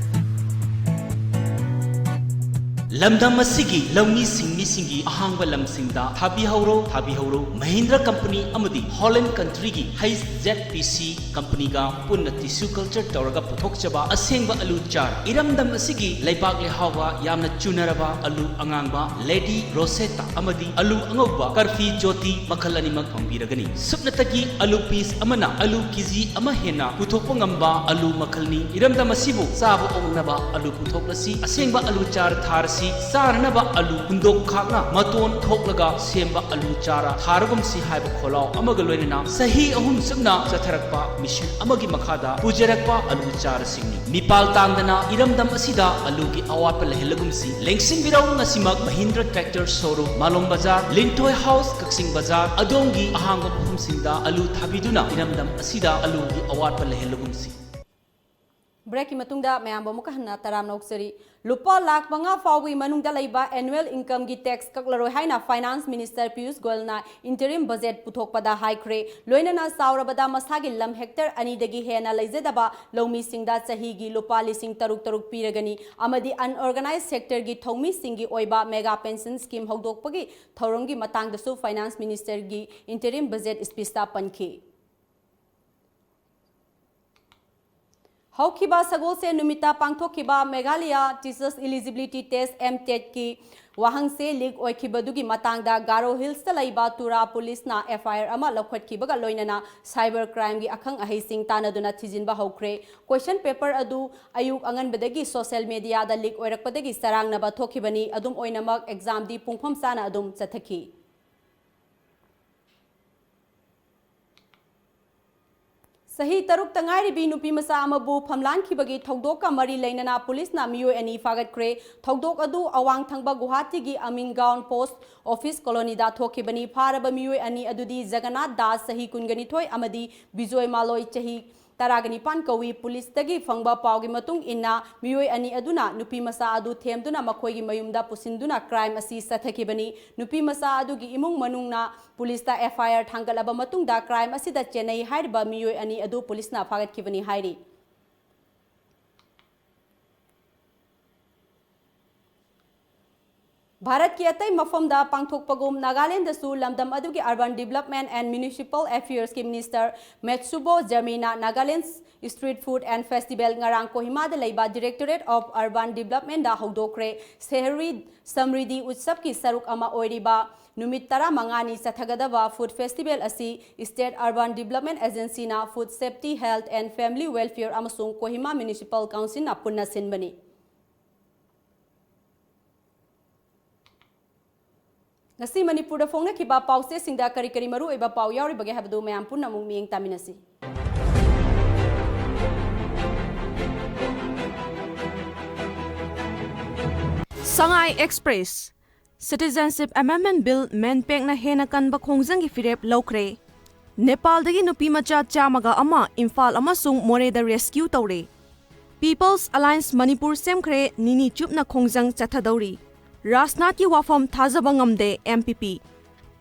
ꯂꯝꯗꯝ ꯑꯁꯤꯒꯤ ꯂꯧꯃꯤ ꯁꯤꯡꯃꯤꯁꯤꯡꯒꯤ ꯑꯍꯥꯡꯕ ꯂꯝꯁꯤꯡꯗ ꯊꯥꯕꯤꯍꯧꯔꯣ, ꯊꯥꯕꯤꯍꯧꯔꯣ꯫ Mahindra Company ꯑꯃꯗꯤ Holland Countryꯒꯤ H Z P C companyꯒ ꯄꯨꯟꯅ tissue culture ꯇꯧꯔꯒ ꯄꯨꯊꯣꯛꯆꯕ ꯑꯁꯦꯡꯕ ꯑꯂꯨ ꯆꯥꯔ, ꯏꯔꯝꯗꯝ ꯑꯁꯤꯒꯤ ꯂꯩꯕꯥꯛ ꯂꯩꯍꯥꯎꯒ ꯌꯥꯝꯅ ꯆꯨꯅꯔꯕ ꯑꯂꯨ ꯑꯉꯥꯡꯕ Lady Rosetta ꯑꯃꯗꯤ ꯑꯂꯨ ꯑꯉꯧꯕ Karfi Jyoti ꯃꯈꯜ ꯑꯅꯤꯃꯛ ꯐꯪꯕꯤꯔꯒꯅꯤ꯫ ꯁꯨꯞꯅꯇꯒꯤ ꯑꯂꯨ piece ꯑꯃꯅ ꯑꯂꯨ KG ꯑꯃ ꯍꯦꯟꯅ ꯄꯨꯊꯣꯛꯄ ꯉꯝꯕ ꯑꯂꯨ ꯃꯈꯜꯅꯤ꯫ ꯏꯔꯝꯗꯝ ꯑꯁꯤꯕꯨ ꯆꯥꯕ ꯑꯣꯛꯅꯕ ꯑꯂꯨ ꯄꯨꯊꯣꯛꯂꯁꯤ, ꯑꯁꯦꯡꯕ ꯑꯂꯨ ꯆꯥꯔ ꯊꯥꯔꯁꯤ, ꯆꯥꯅꯅꯕ ꯑꯂꯨ ꯍꯨꯟꯗꯣꯛ ꯈꯥꯛꯅ ꯃꯇꯣꯟ ꯊꯣꯛꯂꯒ ꯁꯦꯝꯕ ꯑꯂꯨ ꯆꯥꯔ ꯊꯥꯔꯒꯨꯝꯁꯤ ꯍꯥꯏꯕ ꯈꯣꯜꯂꯥꯎ ꯑꯃꯒ ꯂꯣꯏꯅꯅ ꯆꯍꯤ ꯑꯍꯨꯝ ꯆꯨꯞꯅ ꯆꯠꯊꯔꯛꯄ mission ꯑꯃꯒꯤ ꯃꯈꯥꯗ ꯄꯨꯖꯔꯛꯄ ꯑꯂꯨ ꯆꯥꯔꯁꯤꯡꯅꯤ꯫ ꯃꯤꯄꯥꯜ ꯇꯥꯡꯗꯅ ꯏꯔꯝꯗꯝ ꯑꯁꯤꯗ ꯑꯂꯨꯒꯤ ꯑꯋꯥꯠꯄ ꯂꯩꯍꯜꯂꯒꯨꯝꯁꯤ꯫ ꯂꯦꯡꯁꯤꯟꯕꯤꯔꯧ ꯉꯁꯤꯃꯛ Mahindra Tractor Showroom, ꯃꯥꯂꯣꯝ ꯕꯖꯥꯔ, ꯂꯤꯟꯊꯣꯏ House, ꯀꯛꯆꯤꯡ ꯕꯖꯥꯔ, ꯑꯗꯣꯝꯒꯤ ꯑꯍꯥꯡꯕ ꯃꯐꯝꯁꯤꯡꯗ ꯑꯂꯨ ꯊꯥꯕꯤꯗꯨꯅ ꯏꯔꯝꯗꯝ ꯑꯁꯤꯗ ꯑꯂꯨꯒꯤ ꯑꯋꯥꯠꯄ ꯂꯩꯍꯜꯂꯒꯨꯝꯁꯤ꯫ Breakꯀꯤ ꯃꯇꯨꯡꯗ ꯃꯌꯥꯝꯕꯨ ꯑꯃꯨꯛꯀ ꯍꯟꯅ ꯇꯔꯥꯝꯅ ꯑꯣꯛꯆꯔꯤ꯫ ꯂꯨꯄꯥ ꯂꯥꯈ ꯃꯉꯥ ꯐꯥꯎꯕꯒꯤ ꯃꯅꯨꯡꯗ ꯂꯩꯕ annual incomeꯒꯤ tax ꯀꯛꯂꯔꯣꯏ ꯍꯥꯏꯅ Finance Minister Piyush ꯒꯣꯌꯜꯅ interim budget ꯄꯨꯊꯣꯛꯄꯗ ꯍꯥꯏꯈ꯭ꯔꯦ꯫ ꯂꯣꯏꯅꯅ ꯆꯥꯎꯔꯕꯗ ꯃꯁꯥꯒꯤ ꯂꯝ hectare ꯑꯅꯤꯗꯒꯤ ꯍꯦꯟꯅ ꯂꯩꯖꯗꯕ ꯂꯧꯃꯤꯁꯤꯡꯗ ꯆꯍꯤꯒꯤ ꯂꯨꯄꯥ ꯂꯤꯁꯤꯡ ꯇꯔꯨꯛ ꯇꯔꯨꯛ ꯄꯤꯔꯒꯅꯤ ꯑꯃꯗꯤ unorganised sectorꯒꯤ ꯊꯧꯃꯤꯁꯤꯡꯒꯤ ꯑꯣꯏꯕ mega pension scheme ꯍꯧꯗꯣꯛꯄꯒꯤ ꯊꯧꯔꯝꯒꯤ ꯃꯇꯥꯡꯗꯁꯨ Finance Ministerꯒꯤ interim budget speechꯇ ꯄꯟꯈꯤ꯫ ꯍꯧꯈꯤꯕ ꯁꯒꯣꯜꯁꯦꯟ ꯅꯨꯃꯤꯠꯇ ꯄꯥꯡꯊꯣꯛꯈꯤꯕ Meghalaya Teachers Eligibility Test, MTETꯀꯤ ꯋꯥꯍꯪꯁꯦ leak ꯑꯣꯏꯈꯤꯕꯗꯨꯒꯤ ꯃꯇꯥꯡꯗ ꯒꯥꯔꯣ ꯍꯤꯜꯁꯇ ꯂꯩꯕ ꯇꯨꯔꯥ ꯄꯨꯂꯤꯁꯅ FIR ꯑꯃ ꯂꯧꯈꯠꯈꯤꯕꯒ ꯂꯣꯏꯅꯅ cyber crimeꯒꯤ ꯑꯈꯪ ꯑꯍꯩꯁꯤꯡ ꯇꯥꯟꯅꯗꯨꯅ ꯊꯤꯖꯤꯟꯕ ꯍꯧꯈ꯭ꯔꯦ꯫ Question paper ꯑꯗꯨ ꯑꯌꯨꯛ ꯑꯉꯟꯕꯗꯒꯤ social mediaꯗ leak ꯑꯣꯏꯔꯛꯄꯗꯒꯤ ꯆꯔꯥꯡꯅꯕ ꯊꯣꯛꯈꯤꯕꯅꯤ꯫ ꯑꯗꯨꯝ ꯑꯣꯏꯅꯃꯛ examꯗꯤ ꯄꯨꯡꯐꯝ ꯆꯥꯅ ꯑꯗꯨꯝ ꯆꯠꯊꯈꯤ꯫ ꯆꯍꯤ ꯇꯔꯨꯛꯇ ꯉꯥꯏꯔꯤꯕꯤ ꯅꯨꯄꯤ ꯃꯆꯥ ꯑꯃꯕꯨ ꯐꯝꯂꯥꯟꯈꯤꯕꯒꯤ ꯊꯧꯗꯣꯛꯀ ꯃꯔꯤ ꯂꯩꯅꯅ ꯄꯨꯂꯤꯁꯅ ꯃꯤꯑꯣꯏ ꯑꯅꯤ ꯐꯥꯒꯠꯈ꯭ꯔꯦ꯫ ꯊꯧꯗꯣꯛ ꯑꯗꯨ ꯑꯋꯥꯡ ꯊꯪꯕ ꯒꯨꯋꯥꯍꯥꯇꯤꯒꯤ ꯑꯃꯤꯟꯒꯥꯎꯟ post office colonyꯗ ꯊꯣꯛꯈꯤꯕꯅꯤ꯫ ꯐꯥꯔꯕ ꯃꯤꯑꯣꯏ ꯑꯅꯤ ꯑꯗꯨꯗꯤ ꯖꯒꯟꯅꯥꯊ ꯗꯥꯁ, ꯆꯍꯤ ꯀꯨꯟꯒ ꯅꯤꯊꯣꯏ, ꯑꯃꯗꯤ ꯕꯤꯖꯣꯏ ꯃꯥꯂꯣꯏ, ꯆꯍꯤ ꯇꯔꯥꯒ ꯅꯤꯄꯥꯟ ꯀꯧꯏ꯫ ꯄꯨꯂꯤꯁꯇꯒꯤ ꯐꯪꯕ ꯄꯥꯎꯒꯤ ꯃꯇꯨꯡ ꯏꯟꯅ, ꯃꯤꯑꯣꯏ ꯑꯅꯤ ꯑꯗꯨꯅ ꯅꯨꯄꯤ ꯃꯆꯥ ꯑꯗꯨ ꯊꯦꯝꯗꯨꯅ ꯃꯈꯣꯏꯒꯤ ꯃꯌꯨꯝꯗ ꯄꯨꯁꯤꯟꯗꯨꯅ crime ꯑꯁꯤ ꯆꯠꯊꯈꯤꯕꯅꯤ꯫ ꯅꯨꯄꯤ ꯃꯆꯥ ꯑꯗꯨꯒꯤ ꯏꯃꯨꯡ ꯃꯅꯨꯡꯅ ꯄꯨꯂꯤꯁꯇ FIR ꯊꯥꯡꯒꯠꯂꯕ ꯃꯇꯨꯡꯗ, crime ꯑꯁꯤꯗ ꯆꯦꯟꯅꯩ ꯍꯥꯏꯔꯤꯕ ꯃꯤꯑꯣꯏ ꯑꯅꯤ ꯑꯗꯨ ꯄꯨꯂꯤꯁꯅ ꯐꯥꯒꯠꯈꯤꯕꯅꯤ ꯍꯥꯏꯔꯤ꯫ ꯚꯥꯔꯠꯀꯤ ꯑꯇꯩ ꯃꯐꯝꯗ ꯄꯥꯡꯊꯣꯛꯄꯒꯨꯝ, ꯅꯥꯒꯥꯂꯦꯟꯗꯁꯨ ꯂꯝꯗꯝ ꯑꯗꯨꯒꯤ Urban Development and Municipal Affairsꯀꯤ Minister ꯃꯦꯠꯁꯨꯕꯣ ꯖꯃꯤꯅ Nagaland Street Food and Festival ꯉꯔꯥꯡ ꯀꯣꯍꯤꯃꯥꯗ ꯂꯩꯕ Directorate of Urban Developmentꯗ ꯍꯧꯗꯣꯛꯈ꯭ꯔꯦ꯫ ꯁꯦꯍꯔꯤ ꯁꯝꯔꯤꯗꯤ ꯎꯠꯁꯕꯀꯤ ꯁꯔꯨꯛ ꯑꯃ ꯑꯣꯏꯔꯤꯕ ꯅꯨꯃꯤꯠ ꯇꯔꯥꯃꯉꯥꯅꯤ ꯆꯠꯊꯒꯗꯕ Food Festival ꯑꯁꯤ State Urban Development Agencyꯅ Food Safety, Health and Family Welfare ꯑꯃꯁꯨꯡ ꯀꯣꯍꯤꯃꯥ Municipal Councilꯅ ꯄꯨꯟꯅ ꯁꯤꯟꯕꯅꯤ꯫ ꯉꯁꯤ ꯃꯅꯤꯄꯨꯔꯗ ꯐꯣꯡꯅꯈꯤꯕ ꯄꯥꯎꯆꯦꯁꯤꯡꯗ ꯀꯔꯤ ꯀꯔꯤ ꯃꯔꯨꯑꯣꯏꯕ ꯄꯥꯎ ꯌꯥꯎꯔꯤꯕꯒꯦ ꯍꯥꯏꯕꯗꯨ ꯃꯌꯥꯝ ꯄꯨꯟꯅ ꯑꯃꯨꯛ ꯃꯤꯠꯌꯦꯡ ꯇꯥꯃꯤꯟꯅꯁꯤ꯫ Sangai Express, Citizenship Amendment Bill, MANPACꯅ ꯍꯦꯟꯅ ꯀꯟꯕ ꯈꯣꯡꯖꯪꯒꯤ ꯐꯤꯔꯦꯞ ꯂꯧꯈ꯭ꯔꯦ꯫ ꯅꯦꯄꯥꯜꯗꯒꯤ ꯅꯨꯄꯤ ꯃꯆꯥ ꯆꯥꯝꯃꯒ ꯑꯃ ꯏꯝꯐꯥꯜ ꯑꯃꯁꯨꯡ ꯃꯣꯔꯦꯗ rescue ꯇꯧꯔꯦ꯫ People's Alliance Manipur ꯁꯦꯝꯈ꯭ꯔꯦ, ꯅꯤꯅꯤ ꯆꯨꯞꯅ ꯈꯣꯡꯖꯪ ꯆꯠꯊꯗꯧꯔꯤ꯫ ꯔꯥꯖꯅꯥꯊꯀꯤ ꯋꯥꯐꯝ ꯊꯥꯖꯕ ꯉꯝꯗꯦ M P P꯫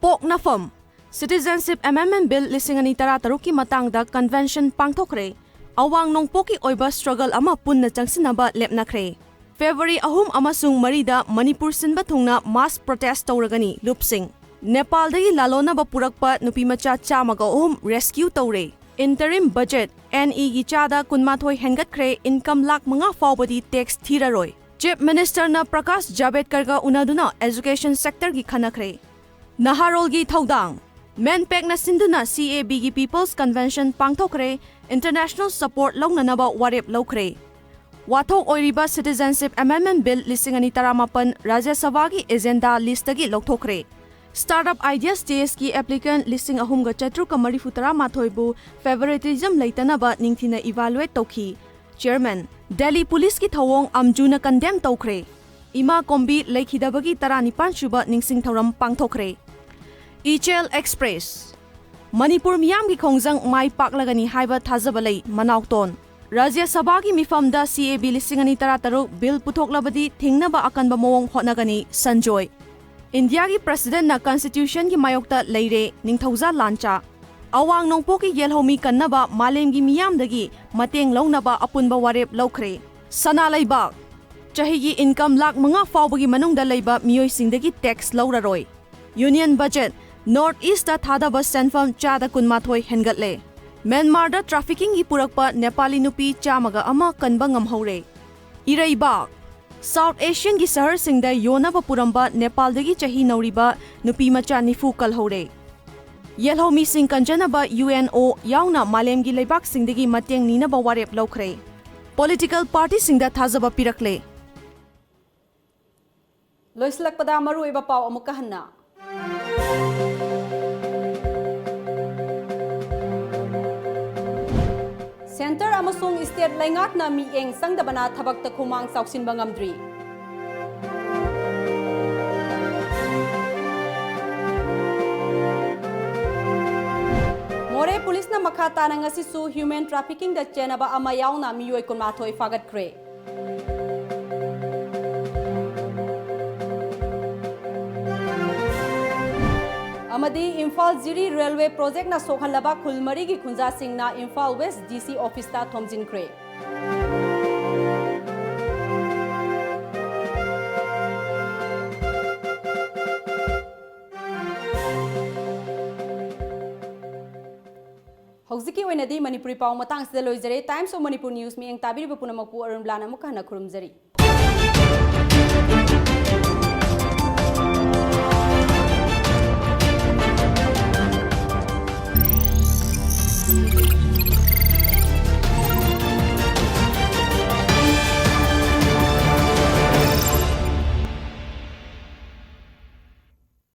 ꯄꯣꯛꯅꯐꯝ, Citizenship Amendment Bill ꯂꯤꯁꯤꯡ ꯑꯅꯤ ꯇꯔꯥꯇꯔꯨꯛꯀꯤ ꯃꯇꯥꯡꯗ convention ꯄꯥꯡꯊꯣꯛꯈ꯭ꯔꯦ꯫ ꯑꯋꯥꯡ ꯅꯣꯡꯄꯣꯛꯀꯤ ꯑꯣꯏꯕ struggle ꯑꯃ ꯄꯨꯟꯅ ꯆꯪꯁꯤꯟꯅꯕ ꯂꯦꯞꯅꯈ꯭ꯔꯦ꯫ February ꯑꯍꯨꯝ ꯑꯃꯁꯨꯡ ꯃꯔꯤꯗ ꯃꯅꯤꯄꯨꯔ ꯁꯤꯟꯕ ꯊꯨꯡꯅ mass protest ꯇꯧꯔꯒꯅꯤ ꯂꯨꯞꯁꯤꯡ꯫ ꯅꯦꯄꯥꯜꯗꯒꯤ ꯂꯥꯂꯣꯟꯅꯕ ꯄꯨꯔꯛꯄ ꯅꯨꯄꯤꯃꯆꯥ ꯆꯥꯝꯃꯒ ꯑꯍꯨꯝ rescue ꯇꯧꯔꯦ꯫ Interim budget, N E ꯒꯤ ꯆꯥꯗ ꯀꯨꯟꯃꯥꯊꯣꯏ ꯍꯦꯟꯒꯠꯈ꯭ꯔꯦ, income ꯂꯥꯈ ꯃꯉꯥ ꯐꯥꯎꯕꯗꯤ tax ꯊꯤꯔꯔꯣꯏ꯫ Chief Minister ꯅ ꯄ꯭ꯔꯀꯥꯁ ꯖꯥꯕꯦꯗꯀꯔꯒ ꯎꯅꯗꯨꯅ education sector ꯒꯤ ꯈꯟꯅꯈ꯭ꯔꯦ꯫ ꯅꯍꯥꯔꯣꯜꯒꯤ ꯊꯧꯗꯥꯡ, MANPAC ꯅ ꯁꯤꯟꯗꯨꯅ C A B ꯒꯤ People's Convention ꯄꯥꯡꯊꯣꯛꯈ꯭ꯔꯦ, international support ꯂꯧꯅꯅꯕ ꯋꯥꯔꯦꯞ ꯂꯧꯈ꯭ꯔꯦ꯫ ꯋꯥꯊꯣꯛ ꯑꯣꯏꯔꯤꯕ Citizenship Amendment Bill ꯂꯤꯁꯤꯡ ꯑꯅꯤ ꯇꯔꯥꯃꯥꯄꯟ ꯔꯥꯖ꯭ꯌ ꯁꯚꯥꯒꯤ agenda list ꯇꯒꯤ ꯂꯧꯊꯣꯛꯈ꯭ꯔꯦ꯫ Startup Ideas Test ꯀꯤ applicant ꯂꯤꯁꯤꯡ ꯑꯍꯨꯝꯒ ꯆꯥꯇ꯭ꯔꯨꯛꯀ ꯃꯔꯤꯐꯨ ꯇꯔꯥꯃꯥꯊꯣꯏꯕꯨ favoritism ꯂꯩꯇꯅꯕ ꯅꯤꯡꯊꯤꯅ evaluate ꯇꯧꯈꯤ꯫ Chairman, Delhi Police ꯀꯤ ꯊꯧꯑꯣꯡ ꯑꯝꯖꯨꯅ condemn ꯇꯧꯈ꯭ꯔꯦ꯫ ꯏꯃꯥ ꯀꯣꯝꯕꯤ ꯂꯩꯈꯤꯗꯕꯒꯤ ꯇꯔꯥꯅꯤꯄꯥꯟ ꯁꯨꯕ ꯅꯤꯡꯁꯤꯡ ꯊꯧꯔꯝ ꯄꯥꯡꯊꯣꯛꯈ꯭ꯔꯦ꯫ Ichel Express, ꯃꯅꯤꯄꯨꯔ ꯃꯤꯌꯥꯝꯒꯤ ꯈꯣꯡꯖꯪ ꯃꯥꯏ ꯄꯥꯛꯂꯒꯅꯤ ꯍꯥꯏꯕ ꯊꯥꯖꯕ ꯂꯩ, ꯃꯅꯥꯎꯇꯣꯟ꯫ ꯔꯥꯖ꯭ꯌ ꯁꯚꯥꯒꯤ ꯃꯤꯐꯝꯗ C A B ꯂꯤꯁꯤꯡ ꯑꯅꯤ ꯇꯔꯥꯇꯔꯨꯛ bill ꯄꯨꯊꯣꯛꯂꯕꯗꯤ ꯊꯤꯡꯅꯕ ꯑꯀꯟꯕ ꯃꯑꯣꯡ ꯍꯣꯠꯅꯒꯅꯤ, ꯁꯟꯖꯣꯏ꯫ ꯏꯟꯗꯤꯌꯥꯒꯤ President ꯅ Constitution ꯒꯤ ꯃꯥꯌꯣꯛꯇ ꯂꯩꯔꯦ, ꯅꯤꯡꯊꯧꯖꯥ ꯂꯥꯟꯆꯥ꯫ ꯑꯋꯥꯡ ꯅꯣꯡꯄꯣꯛꯀꯤ ꯌꯦꯜꯍꯧꯃꯤ ꯀꯟꯅꯕ ꯃꯥꯂꯦꯝꯒꯤ ꯃꯤꯌꯥꯝꯗꯒꯤ ꯃꯇꯦꯡ ꯂꯧꯅꯕ ꯑꯄꯨꯟꯕ ꯋꯥꯔꯦꯞ ꯂꯧꯈ꯭ꯔꯦ꯫ ꯁꯅꯥ ꯂꯩꯕꯥꯛ, ꯆꯍꯤꯒꯤ income ꯂꯥꯈ ꯃꯉꯥ ꯐꯥꯎꯕꯒꯤ ꯃꯅꯨꯡꯗ ꯂꯩꯕ ꯃꯤꯑꯣꯏꯁꯤꯡꯗꯒꯤ tax ꯂꯧꯔꯔꯣꯏ꯫ Union budget, North East ꯇ ꯊꯥꯗꯕ ꯁꯦꯟꯐꯝ ꯆꯥꯗ ꯀꯨꯟꯃꯥꯊꯣꯏ ꯍꯦꯟꯒꯠꯂꯦ꯫ ꯃ꯭ꯌꯥꯟꯃꯥꯔꯗ trafficking ꯒꯤ ꯄꯨꯔꯛꯄ ꯅꯦꯄꯥꯂꯤ ꯅꯨꯄꯤ ꯆꯥꯝꯃꯒ ꯑꯃ ꯀꯟꯕ ꯉꯝꯍꯧꯔꯦ꯫ ꯏꯔꯩꯕꯥꯛ, South Asian ꯒꯤ ꯁꯍꯔꯁꯤꯡꯗ ꯌꯣꯟꯅꯕ ꯄꯨꯔꯝꯕ ꯅꯦꯄꯥꯜꯗꯒꯤ ꯆꯍꯤ ꯅꯧꯔꯤꯕ ꯅꯨꯄꯤ ꯃꯆꯥ ꯅꯤꯐꯨ ꯀꯜꯍꯧꯔꯦ꯫ ꯌꯦꯜꯍꯧꯃꯤꯁꯤꯡ ꯀꯟꯖꯅꯕ U N O ꯌꯥꯎꯅ ꯃꯥꯂꯦꯝꯒꯤ ꯂꯩꯕꯥꯛꯁꯤꯡꯗꯒꯤ ꯃꯇꯦꯡ ꯅꯤꯅꯕ ꯋꯥꯔꯦꯞ ꯂꯧꯈ꯭ꯔꯦ꯫ Political party ꯁꯤꯡꯗ ꯊꯥꯖꯕ ꯄꯤꯔꯛꯂꯦ꯫ ꯂꯣꯏꯁꯤꯜꯂꯛꯄꯗ ꯃꯔꯨꯑꯣꯏꯕ ꯄꯥꯎ ꯑꯃꯨꯛꯀ ꯍꯟꯅ꯫ Centre ꯑꯃꯁꯨꯡ state ꯂꯩꯉꯥꯛꯅ ꯃꯤꯠꯌꯦꯡ ꯆꯪꯗꯕꯅ ꯊꯕꯛꯇ ꯈꯨꯃꯥꯡ ꯆꯥꯎꯁꯤꯟꯕ ꯉꯝꯗ꯭ꯔꯤ꯫ ꯃꯣꯔꯦ ꯄꯨꯂꯤꯁꯅ ꯃꯈꯥ ꯇꯥꯅ ꯉꯁꯤꯁꯨ human trafficking ꯗ ꯆꯦꯟꯅꯕ ꯑꯃ ꯌꯥꯎꯅ ꯃꯤꯑꯣꯏ ꯀꯨꯟꯃꯥꯊꯣꯏ ꯐꯥꯒꯠꯈ꯭ꯔꯦ꯫ ꯑꯃꯗꯤ ꯏꯝꯐꯥꯜ ꯖꯤꯔꯤ railway project ꯅ ꯁꯣꯛꯍꯜꯂꯕ ꯈꯨꯜ ꯃꯔꯤꯒꯤ ꯈꯨꯟꯖꯥꯁꯤꯡꯅ Imphal West D C office ꯇ ꯊꯣꯝꯖꯤꯟꯈ꯭ꯔꯦ꯫ ꯍꯧꯖꯤꯛꯀꯤ ꯑꯣꯏꯅꯗꯤ ꯃꯅꯤꯄꯨꯔꯤ ꯄꯥꯎ ꯃꯇꯥꯡꯁꯤꯗ ꯂꯣꯏꯖꯔꯦ꯫ Times of Manipur News ꯃꯤꯠꯌꯦꯡ ꯇꯥꯕꯤꯔꯤꯕ ꯄꯨꯝꯅꯃꯛꯄꯨ ꯑꯔꯨꯟ ꯕ꯭ꯂꯥꯅ ꯑꯃꯨꯛꯀ ꯍꯟꯅ ꯈꯨꯔꯨꯝꯖꯔꯤ꯫